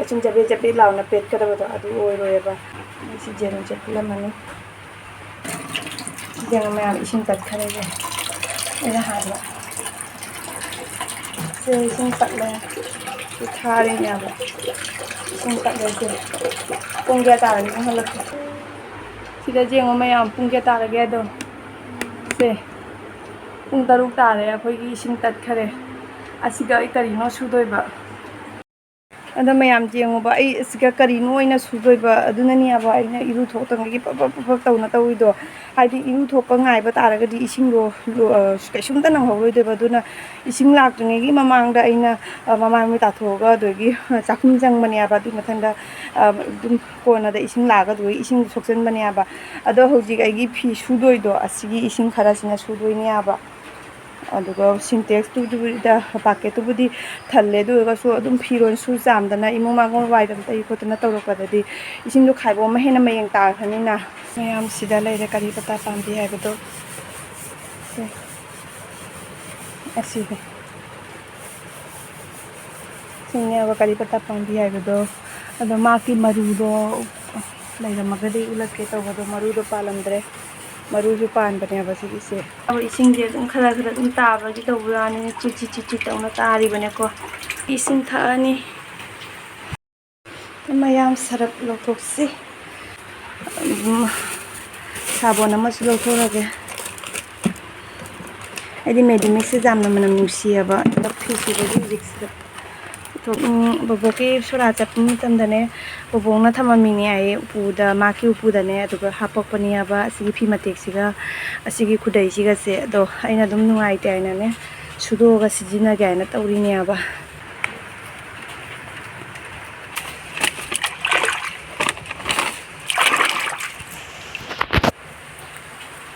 ꯑꯁꯨꯝ ꯆꯕꯦꯠ ꯆꯕꯦꯠ ꯂꯥꯎꯅ ꯄꯦꯠꯀꯗꯕꯗꯣ ꯑꯗꯨ ꯑꯣꯏꯔꯣꯏꯕ꯫ ꯑꯩ ꯁꯤ ꯌꯦꯔꯨꯝꯁꯦ ꯐꯨꯠꯂꯝꯃꯅꯤ꯫ ꯌꯦꯡꯉꯣ ꯃꯌꯥꯝ, ꯏꯁꯤꯡ ꯇꯠꯈꯔꯦꯁꯦ꯫ ꯑꯩꯅ ꯍꯥꯟꯅ ꯁꯦ ꯏꯁꯤꯡ ꯇꯠꯂꯦ꯫ ꯁꯤ ꯊꯥꯔꯤꯅꯦꯕ꯫ ꯏꯁꯤꯡ ꯇꯠꯂꯦ ꯁꯦ꯫ ꯄꯨꯡ ꯀꯌꯥ ꯇꯥꯔꯒꯦ ꯌꯦꯡꯍꯜꯂꯛꯀꯦ꯫ ꯁꯤꯗ ꯌꯦꯡꯉꯣ ꯃꯌꯥꯝ, ꯄꯨꯡ ꯀꯌꯥ ꯇꯥꯔꯒꯦ ꯑꯗꯣ꯫ ꯁꯦ, ꯄꯨꯡ ꯇꯔꯨꯛ ꯇꯥꯔꯦ, ꯑꯩꯈꯣꯏꯒꯤ ꯏꯁꯤꯡ ꯇꯠꯈꯔꯦ꯫ ꯑꯁꯤꯒ ꯑꯩ ꯀꯔꯤꯅꯣ ꯁꯨꯗꯣꯏꯕ? ꯑꯗ ꯃꯌꯥꯝ ꯌꯦꯡꯉꯨꯕ, ꯑꯩ ꯑꯁꯤꯒ ꯀꯔꯤꯅꯣ ꯑꯣꯏꯅ ꯁꯨꯗꯣꯏꯕ? ꯑꯗꯨꯅꯅꯦꯕ ꯑꯩꯅ ꯏꯔꯨ ꯊꯣꯛꯇꯉꯩꯒꯤ ꯄꯞ ꯄꯞ ꯄꯞ ꯄꯞ ꯇꯧꯅ ꯇꯧꯔꯤꯗꯣ꯫ ꯍꯥꯏꯗꯤ ꯏꯔꯨ ꯊꯣꯛꯄ ꯉꯥꯏꯕ ꯇꯥꯔꯒꯗꯤ ꯏꯁꯤꯡꯗꯣ ꯂꯣ-, ꯑ, ꯀꯩꯁꯨꯝꯇ ꯅꯪꯍꯧꯔꯣꯏꯗꯣꯏꯕ꯫ ꯑꯗꯨꯅ ꯏꯁꯤꯡ ꯂꯥꯛꯇ꯭ꯔꯤꯉꯩꯒꯤ ꯃꯃꯥꯡꯗ ꯑꯩꯅ, ꯑ, ꯃꯃꯥꯏ ꯃꯃꯤꯠ ꯇꯥꯊꯣꯛꯑꯒ ꯑꯗꯨꯗꯒꯤ ꯆꯥꯛꯈꯨꯝ ꯆꯪꯕꯅꯦꯕ꯫ ꯑꯗꯨꯒꯤ ꯃꯊꯪꯗ, ꯑ, ꯑꯗꯨꯝ ꯀꯣꯟꯅꯗ ꯏꯁꯤꯡ ꯂꯥꯛꯑꯒ ꯑꯗꯨꯒ ꯏꯁꯤꯡꯗꯣ ꯁꯣꯛꯆꯟꯕꯅꯦꯕ꯫ ꯑꯗꯣ ꯍꯧꯖꯤꯛ ꯑꯩꯒꯤ ꯐꯤ ꯁꯨꯗꯣꯏꯗꯣ ꯑꯁꯤꯒꯤ ꯏꯁꯤꯡ ꯈꯔꯁꯤꯅ ꯁꯨꯗꯣꯏꯅꯦꯕ꯫ ꯑꯗꯨꯒ ꯁꯤꯟꯇꯦꯛꯁꯇꯨꯗ ꯕꯥꯀꯦꯠꯇꯨꯕꯨꯗꯤ ꯊꯜꯂꯦ, ꯑꯗꯨ ꯑꯣꯏꯔꯒꯁꯨ ꯑꯗꯨꯝ ꯐꯤꯔꯣꯜ ꯁꯨ ꯆꯥꯝꯗꯅ ꯏꯃꯨꯡ ꯃꯥꯡꯒꯣꯜ ꯋꯥꯏꯗꯅ ꯇꯩ ꯈꯣꯠꯇꯅ ꯇꯧꯔꯛꯄꯗꯗꯤ ꯏꯁꯤꯡꯗꯣ ꯈꯥꯏꯕ ꯑꯃ ꯍꯦꯟꯅ ꯃꯌꯦꯡ ꯇꯥꯈ꯭ꯔꯅꯤꯅ꯫ ꯃꯌꯥꯝ ꯁꯤꯗ ꯂꯩꯔꯦ ꯀꯔꯤ ꯄꯇꯥ ꯄꯥꯝꯕꯤ ꯍꯥꯏꯕꯗꯣ꯫ ꯁꯦ꯫ ꯑꯁꯤꯅꯦ꯫ ꯁꯤꯅꯦꯕ ꯀꯔꯤ ꯄꯇꯥ ꯄꯥꯝꯕꯤ ꯍꯥꯏꯕꯗꯣ꯫ ꯑꯗꯣ ꯃꯥꯒꯤ ꯃꯔꯨꯗꯣ ꯂꯩꯔꯝꯃꯒꯗꯤ ꯎꯠꯂꯛꯀꯦ ꯇꯧꯕꯗꯣ, ꯃꯔꯨꯗꯣ ꯄꯥꯜꯂꯝꯗ꯭ꯔꯦ꯫ ꯃꯔꯨꯁꯨ ꯄꯥꯟꯕꯅꯦꯕ ꯁꯤꯒꯤꯁꯦ꯫ ꯑꯗꯣ ꯏꯁꯤꯡꯁꯦ ꯑꯗꯨꯝ ꯈꯔ ꯈꯔ ꯑꯗꯨꯝ ꯇꯥꯕꯒꯤ ꯇꯧꯕ ꯋꯥꯅꯤ, ꯆꯤꯠ ꯆꯤꯠ ꯆꯤꯠ ꯆꯤꯠ ꯇꯧꯅ ꯇꯥꯔꯤꯕꯅꯦꯀꯣ꯫ ꯏꯁꯤꯡ ꯊꯛꯑꯅꯤ꯫ ꯃꯌꯥꯝ ꯁꯔꯞ ꯂꯧꯊꯣꯛꯁꯤ꯫ ꯎꯝ, ꯁꯥꯕꯣꯟ ꯑꯃꯁꯨ ꯂꯧꯊꯣꯛꯑꯒꯦ꯫ ꯑꯩꯗꯤ ꯃꯦꯗꯤꯃꯤꯛꯁꯁꯦ ꯌꯥꯝꯅ ꯃꯅꯝ ꯅꯨꯡꯁꯤꯌꯦꯕ, ꯐꯤ ꯁꯨꯕꯒꯤ ꯍꯧꯖꯤꯛꯁꯤꯗ꯫ ꯎꯝ, ꯕꯣꯕꯣꯛꯀꯤ ꯁꯣꯔꯥꯠ ꯆꯠꯄ ꯃꯇꯝꯗꯅꯦ, ꯕꯣꯕꯣꯛꯅ ꯊꯝꯃꯝꯃꯤꯅꯦ ꯑꯩ ꯎꯄꯨꯗ, ꯃꯥꯒꯤ ꯎꯄꯨꯗꯅꯦ, ꯑꯗꯨꯒ ꯍꯥꯄꯛꯄꯅꯦꯕ ꯑꯁꯤꯒꯤ ꯐꯤ ꯃꯇꯦꯛꯁꯤꯒ ꯑꯁꯤꯒꯤ ꯈꯨꯗꯩꯁꯤꯒꯁꯦ꯫ ꯑꯗꯣ ꯑꯩꯅ ꯑꯗꯨꯝ ꯅꯨꯡꯉꯥꯏꯇꯦ ꯍꯥꯏꯅꯅꯦ, ꯁꯨꯗꯣꯛꯑꯒ ꯁꯤꯖꯤꯟꯅꯒꯦ ꯍꯥꯏꯅ ꯇꯧꯔꯤꯅꯦꯕ꯫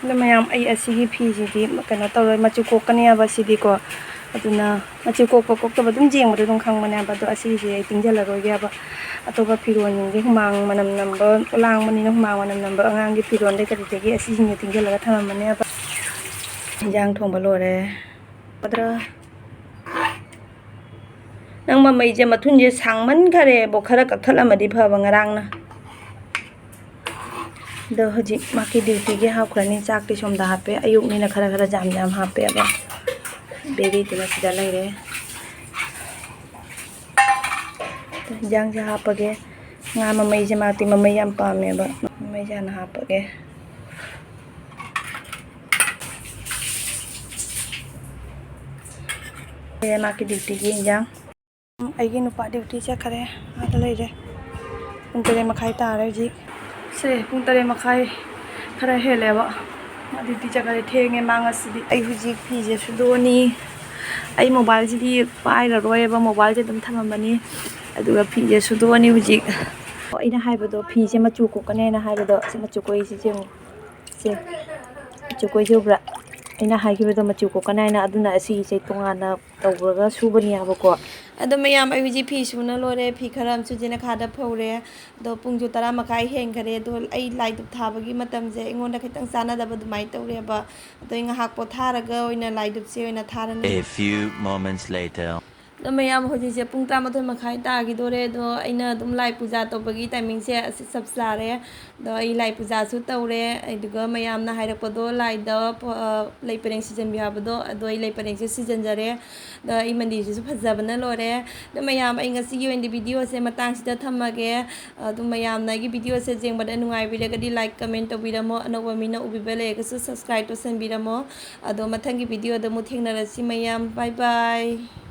ꯑꯗꯣ ꯃꯌꯥꯝ, ꯑꯩ ꯑꯁꯤꯒꯤ ꯐꯤꯁꯤꯗꯤ ꯀꯩꯅꯣ ꯇꯧꯔꯣꯏ, ꯃꯆꯨ ꯀꯣꯛꯀꯅꯦꯕ ꯁꯤꯗꯤꯀꯣ꯫ ꯑꯗꯨꯅ ꯃꯆꯨ ꯀꯣꯛꯄ ꯀꯣꯛꯇꯕ ꯑꯗꯨꯝ ꯌꯦꯡꯕꯗ ꯑꯗꯨꯝ ꯈꯪꯕꯅꯦꯕ꯫ ꯑꯗꯣ ꯑꯁꯤꯒꯤꯁꯦ ꯑꯩ ꯇꯤꯡꯁꯤꯜꯂꯔꯣꯏꯒꯦꯕ꯫ ꯑꯇꯣꯞꯄ ꯐꯤꯔꯣꯟꯁꯤꯡꯁꯦ ꯍꯨꯃꯥꯡ ꯃꯅꯝ ꯅꯝꯕ, ꯂꯥꯡꯕꯅꯤꯅ ꯍꯨꯃꯥꯡ ꯃꯅꯝ ꯅꯝꯕ ꯑꯉꯥꯡꯒꯤ ꯐꯤꯔꯣꯟꯗꯩ ꯀꯔꯤꯗꯒꯤ ꯑꯁꯤꯁꯤꯡꯁꯦ ꯇꯤꯡꯁꯤꯜꯂꯒ ꯊꯝꯃꯝꯃꯅꯦꯕ꯫ ꯏꯟꯖꯥꯡ ꯊꯣꯡꯕ ꯂꯣꯏꯔꯦ꯫ ꯅꯪ ꯃꯃꯩꯁꯦ ꯃꯊꯨꯟꯁꯦ ꯁꯥꯡꯃꯟꯈꯔꯦꯕꯣ, ꯈꯔ ꯀꯛꯊꯠꯂꯝꯃꯗꯤ ꯐꯕ ꯉꯔꯥꯡꯅ꯫ ꯑꯗꯣ ꯍꯧꯖꯤꯛ ꯃꯥꯒꯤ ꯗ꯭ꯌꯨꯇꯤꯒꯤ ꯍꯥꯞꯈ꯭ꯔꯅꯤ꯫ ꯆꯥꯛꯇꯤ ꯁꯣꯝꯗ ꯍꯥꯞꯄꯦ, ꯑꯌꯨꯛꯅꯤꯅ ꯈꯔ ꯈꯔ ꯌꯥꯝ ꯌꯥꯝ ꯍꯥꯞꯄꯦꯕ꯫ ꯕꯦꯔꯤꯗꯨꯅ ꯁꯤꯗ ꯂꯩꯔꯦ꯫ ꯏꯟꯖꯥꯡꯁꯦ ꯍꯥꯞꯄꯒꯦ꯫ ꯉꯥ ꯃꯃꯩꯁꯦ, ꯃꯥꯗꯤ ꯃꯃꯩ ꯌꯥꯝ ꯄꯥꯝꯃꯦꯕ꯫ ꯃꯃꯩꯁꯦ ꯍꯥꯟꯅ ꯍꯥꯞꯄꯒꯦ꯫ ꯁꯦ ꯃꯥꯒꯤ ꯗ꯭ꯌꯨꯇꯤꯒꯤ ꯏꯟꯖꯥꯡ꯫ ꯑꯩꯒꯤ ꯅꯨꯄꯥ ꯗ꯭ꯌꯨꯇꯤ ꯆꯠꯈꯔꯦ, ꯑꯥꯗ ꯂꯩꯔꯦ꯫ ꯄꯨꯡ ꯇꯔꯦꯠ ꯃꯈꯥꯏ ꯇꯥꯔꯦ ꯍꯧꯖꯤꯛ꯫ ꯁꯦ, ꯄꯨꯡ ꯇꯔꯦꯠ ꯃꯈꯥꯏ ꯈꯔ ꯍꯦꯜꯂꯦꯕ꯫ ꯃꯥ ꯗ꯭ꯌꯨꯇꯤ ꯆꯠꯈꯔꯦ, ꯊꯦꯡꯉꯦ ꯃꯥ ꯉꯁꯤꯗꯤ꯫ ꯑꯩ ꯍꯧꯖꯤꯛ ꯐꯤꯁꯦ ꯁꯨꯗꯣꯛꯑꯅꯤ꯫ ꯑꯩ ꯃꯣꯕꯥꯏꯜꯁꯤꯗꯤ ꯄꯥꯏꯔꯔꯣꯏꯕ, ꯃꯣꯕꯥꯏꯜꯁꯦ ꯑꯗꯨꯝ ꯊꯝꯃꯝꯃꯅꯤ꯫ ꯑꯗꯨꯒ ꯐꯤꯁꯦ ꯁꯨꯗꯣꯛꯑꯅꯤ ꯍꯧꯖꯤꯛ꯫ ꯑꯩꯅ ꯍꯥꯏꯕꯗꯣ, ꯐꯤꯁꯦ ꯃꯆꯨ ꯀꯣꯛꯀꯅꯦꯅ ꯍꯥꯏꯕꯗꯣ, ꯁꯤ ꯃꯆꯨ ꯀꯣꯛꯏꯁꯤ ꯌꯦꯡꯉꯨ꯫ ꯁꯦ, ꯃꯆꯨ ꯀꯣꯏꯁꯦ ꯎꯕ꯭ꯔꯥ? ꯑꯩꯅ ꯍꯥꯏꯈꯤꯕꯗꯣ ꯃꯆꯨ ꯀꯣꯛꯀꯅꯤ ꯍꯥꯏꯅ, ꯑꯗꯨꯅ ꯑꯁꯤꯒꯤꯁꯦ ꯇꯣꯉꯥꯟꯅ ꯇꯧꯔꯒ ꯁꯨꯕꯅꯦ ꯍꯥꯏꯕꯀꯣ꯫ ꯑꯗꯣ ꯃꯌꯥꯝ, ꯑꯩ ꯍꯧꯖꯤꯛ ꯐꯤ ꯁꯨꯅ ꯂꯣꯏꯔꯦ, ꯐꯤ ꯈꯔ ꯑꯃꯁꯨ ꯖꯦꯅꯈꯥꯗ ꯐꯧꯔꯦ꯫ ꯑꯗꯣ ꯄꯨꯡꯁꯨ ꯇꯔꯥ ꯃꯈꯥꯏ ꯍꯦꯟꯈꯔꯦ꯫ ꯑꯗꯣ ꯑꯩ ꯂꯥꯏ ꯙꯨꯞ ꯊꯥꯕꯒꯤ ꯃꯇꯝꯁꯦ ꯑꯩꯉꯣꯟꯗ ꯈꯤꯇꯪ ꯆꯥꯟꯅꯗꯕ ꯑꯗꯨꯃꯥꯏꯅ ꯇꯧꯔꯦꯕ꯫ ꯑꯗꯣ ꯑꯩ ꯉꯥꯏꯍꯥꯛ ꯄꯣꯊꯥꯔꯒ ꯑꯣꯏꯅ ꯂꯥꯏ ꯙꯨꯞꯁꯦ ꯑꯣꯏꯅ ꯊꯥꯔꯅꯤ꯫ A few moments later. ꯑꯗꯣ ꯃꯌꯥꯝ, ꯍꯧꯖꯤꯛꯁꯦ ꯄꯨꯡ ꯇꯔꯥꯃꯥꯊꯣꯏ ꯃꯈꯥꯏ ꯇꯥꯈꯤꯗꯣꯔꯦ꯫ ꯑꯗꯣ ꯑꯩꯅ ꯑꯗꯨꯝ ꯂꯥꯏ ꯄꯨꯖꯥ ꯇꯧꯕꯒꯤ ꯇꯥꯏꯃꯤꯡꯁꯦ ꯑꯁꯤ ꯆꯞ ꯆꯥꯔꯦ꯫ ꯑꯗꯣ ꯑꯩ ꯂꯥꯏ ꯄꯨꯖꯥꯁꯨ ꯇꯧꯔꯦ꯫ ꯑꯗꯨꯒ ꯃꯌꯥꯝꯅ ꯍꯥꯏꯔꯛꯄꯗꯣ, ꯂꯥꯏꯗ ꯄꯣ-, ꯑ, ꯂꯩ ꯄꯔꯦꯡ ꯁꯤꯖꯟꯕꯤꯌꯨ ꯍꯥꯏꯕꯗꯣ, ꯑꯗꯣ ꯑꯩ ꯂꯩ ꯄꯔꯦꯡꯁꯦ ꯁꯤꯖꯟꯖꯔꯦ꯫ ꯑꯗꯣ ꯑꯩ ꯃꯟꯗꯤꯔꯁꯤꯁꯨ ꯐꯖꯕꯅ ꯂꯣꯏꯔꯦ꯫ ꯑꯗꯣ ꯃꯌꯥꯝ, ꯑꯩ ꯉꯁꯤꯒꯤ ꯑꯣꯏꯅꯗꯤ ꯚꯤꯗꯤꯑꯣꯁꯦ ꯃꯇꯥꯡꯁꯤꯗ ꯊꯝꯃꯒꯦ꯫ ꯑꯗꯨ ꯃꯌꯥꯝꯅ ꯑꯩꯒꯤ ꯚꯤꯗꯤꯑꯣꯁꯦ ꯌꯦꯡꯕꯗ ꯅꯨꯡꯉꯥꯏꯕꯤꯔꯒꯗꯤ like, comment ꯇꯧꯕꯤꯔꯝꯃꯣ꯫ ꯑꯅꯧꯕ ꯃꯤꯅ ꯎꯕꯤꯕ ꯂꯩꯔꯒꯁꯨ subscribe ꯇꯧꯁꯟꯕꯤꯔꯝꯃꯣ꯫ ꯑꯗꯣ ꯃꯊꯪꯒꯤ ꯚꯤꯗꯤꯑꯣꯗ ꯑꯃꯨꯛ ꯊꯦꯡꯅꯔꯁꯤ ꯃꯌꯥꯝ꯫ Bye bye꯫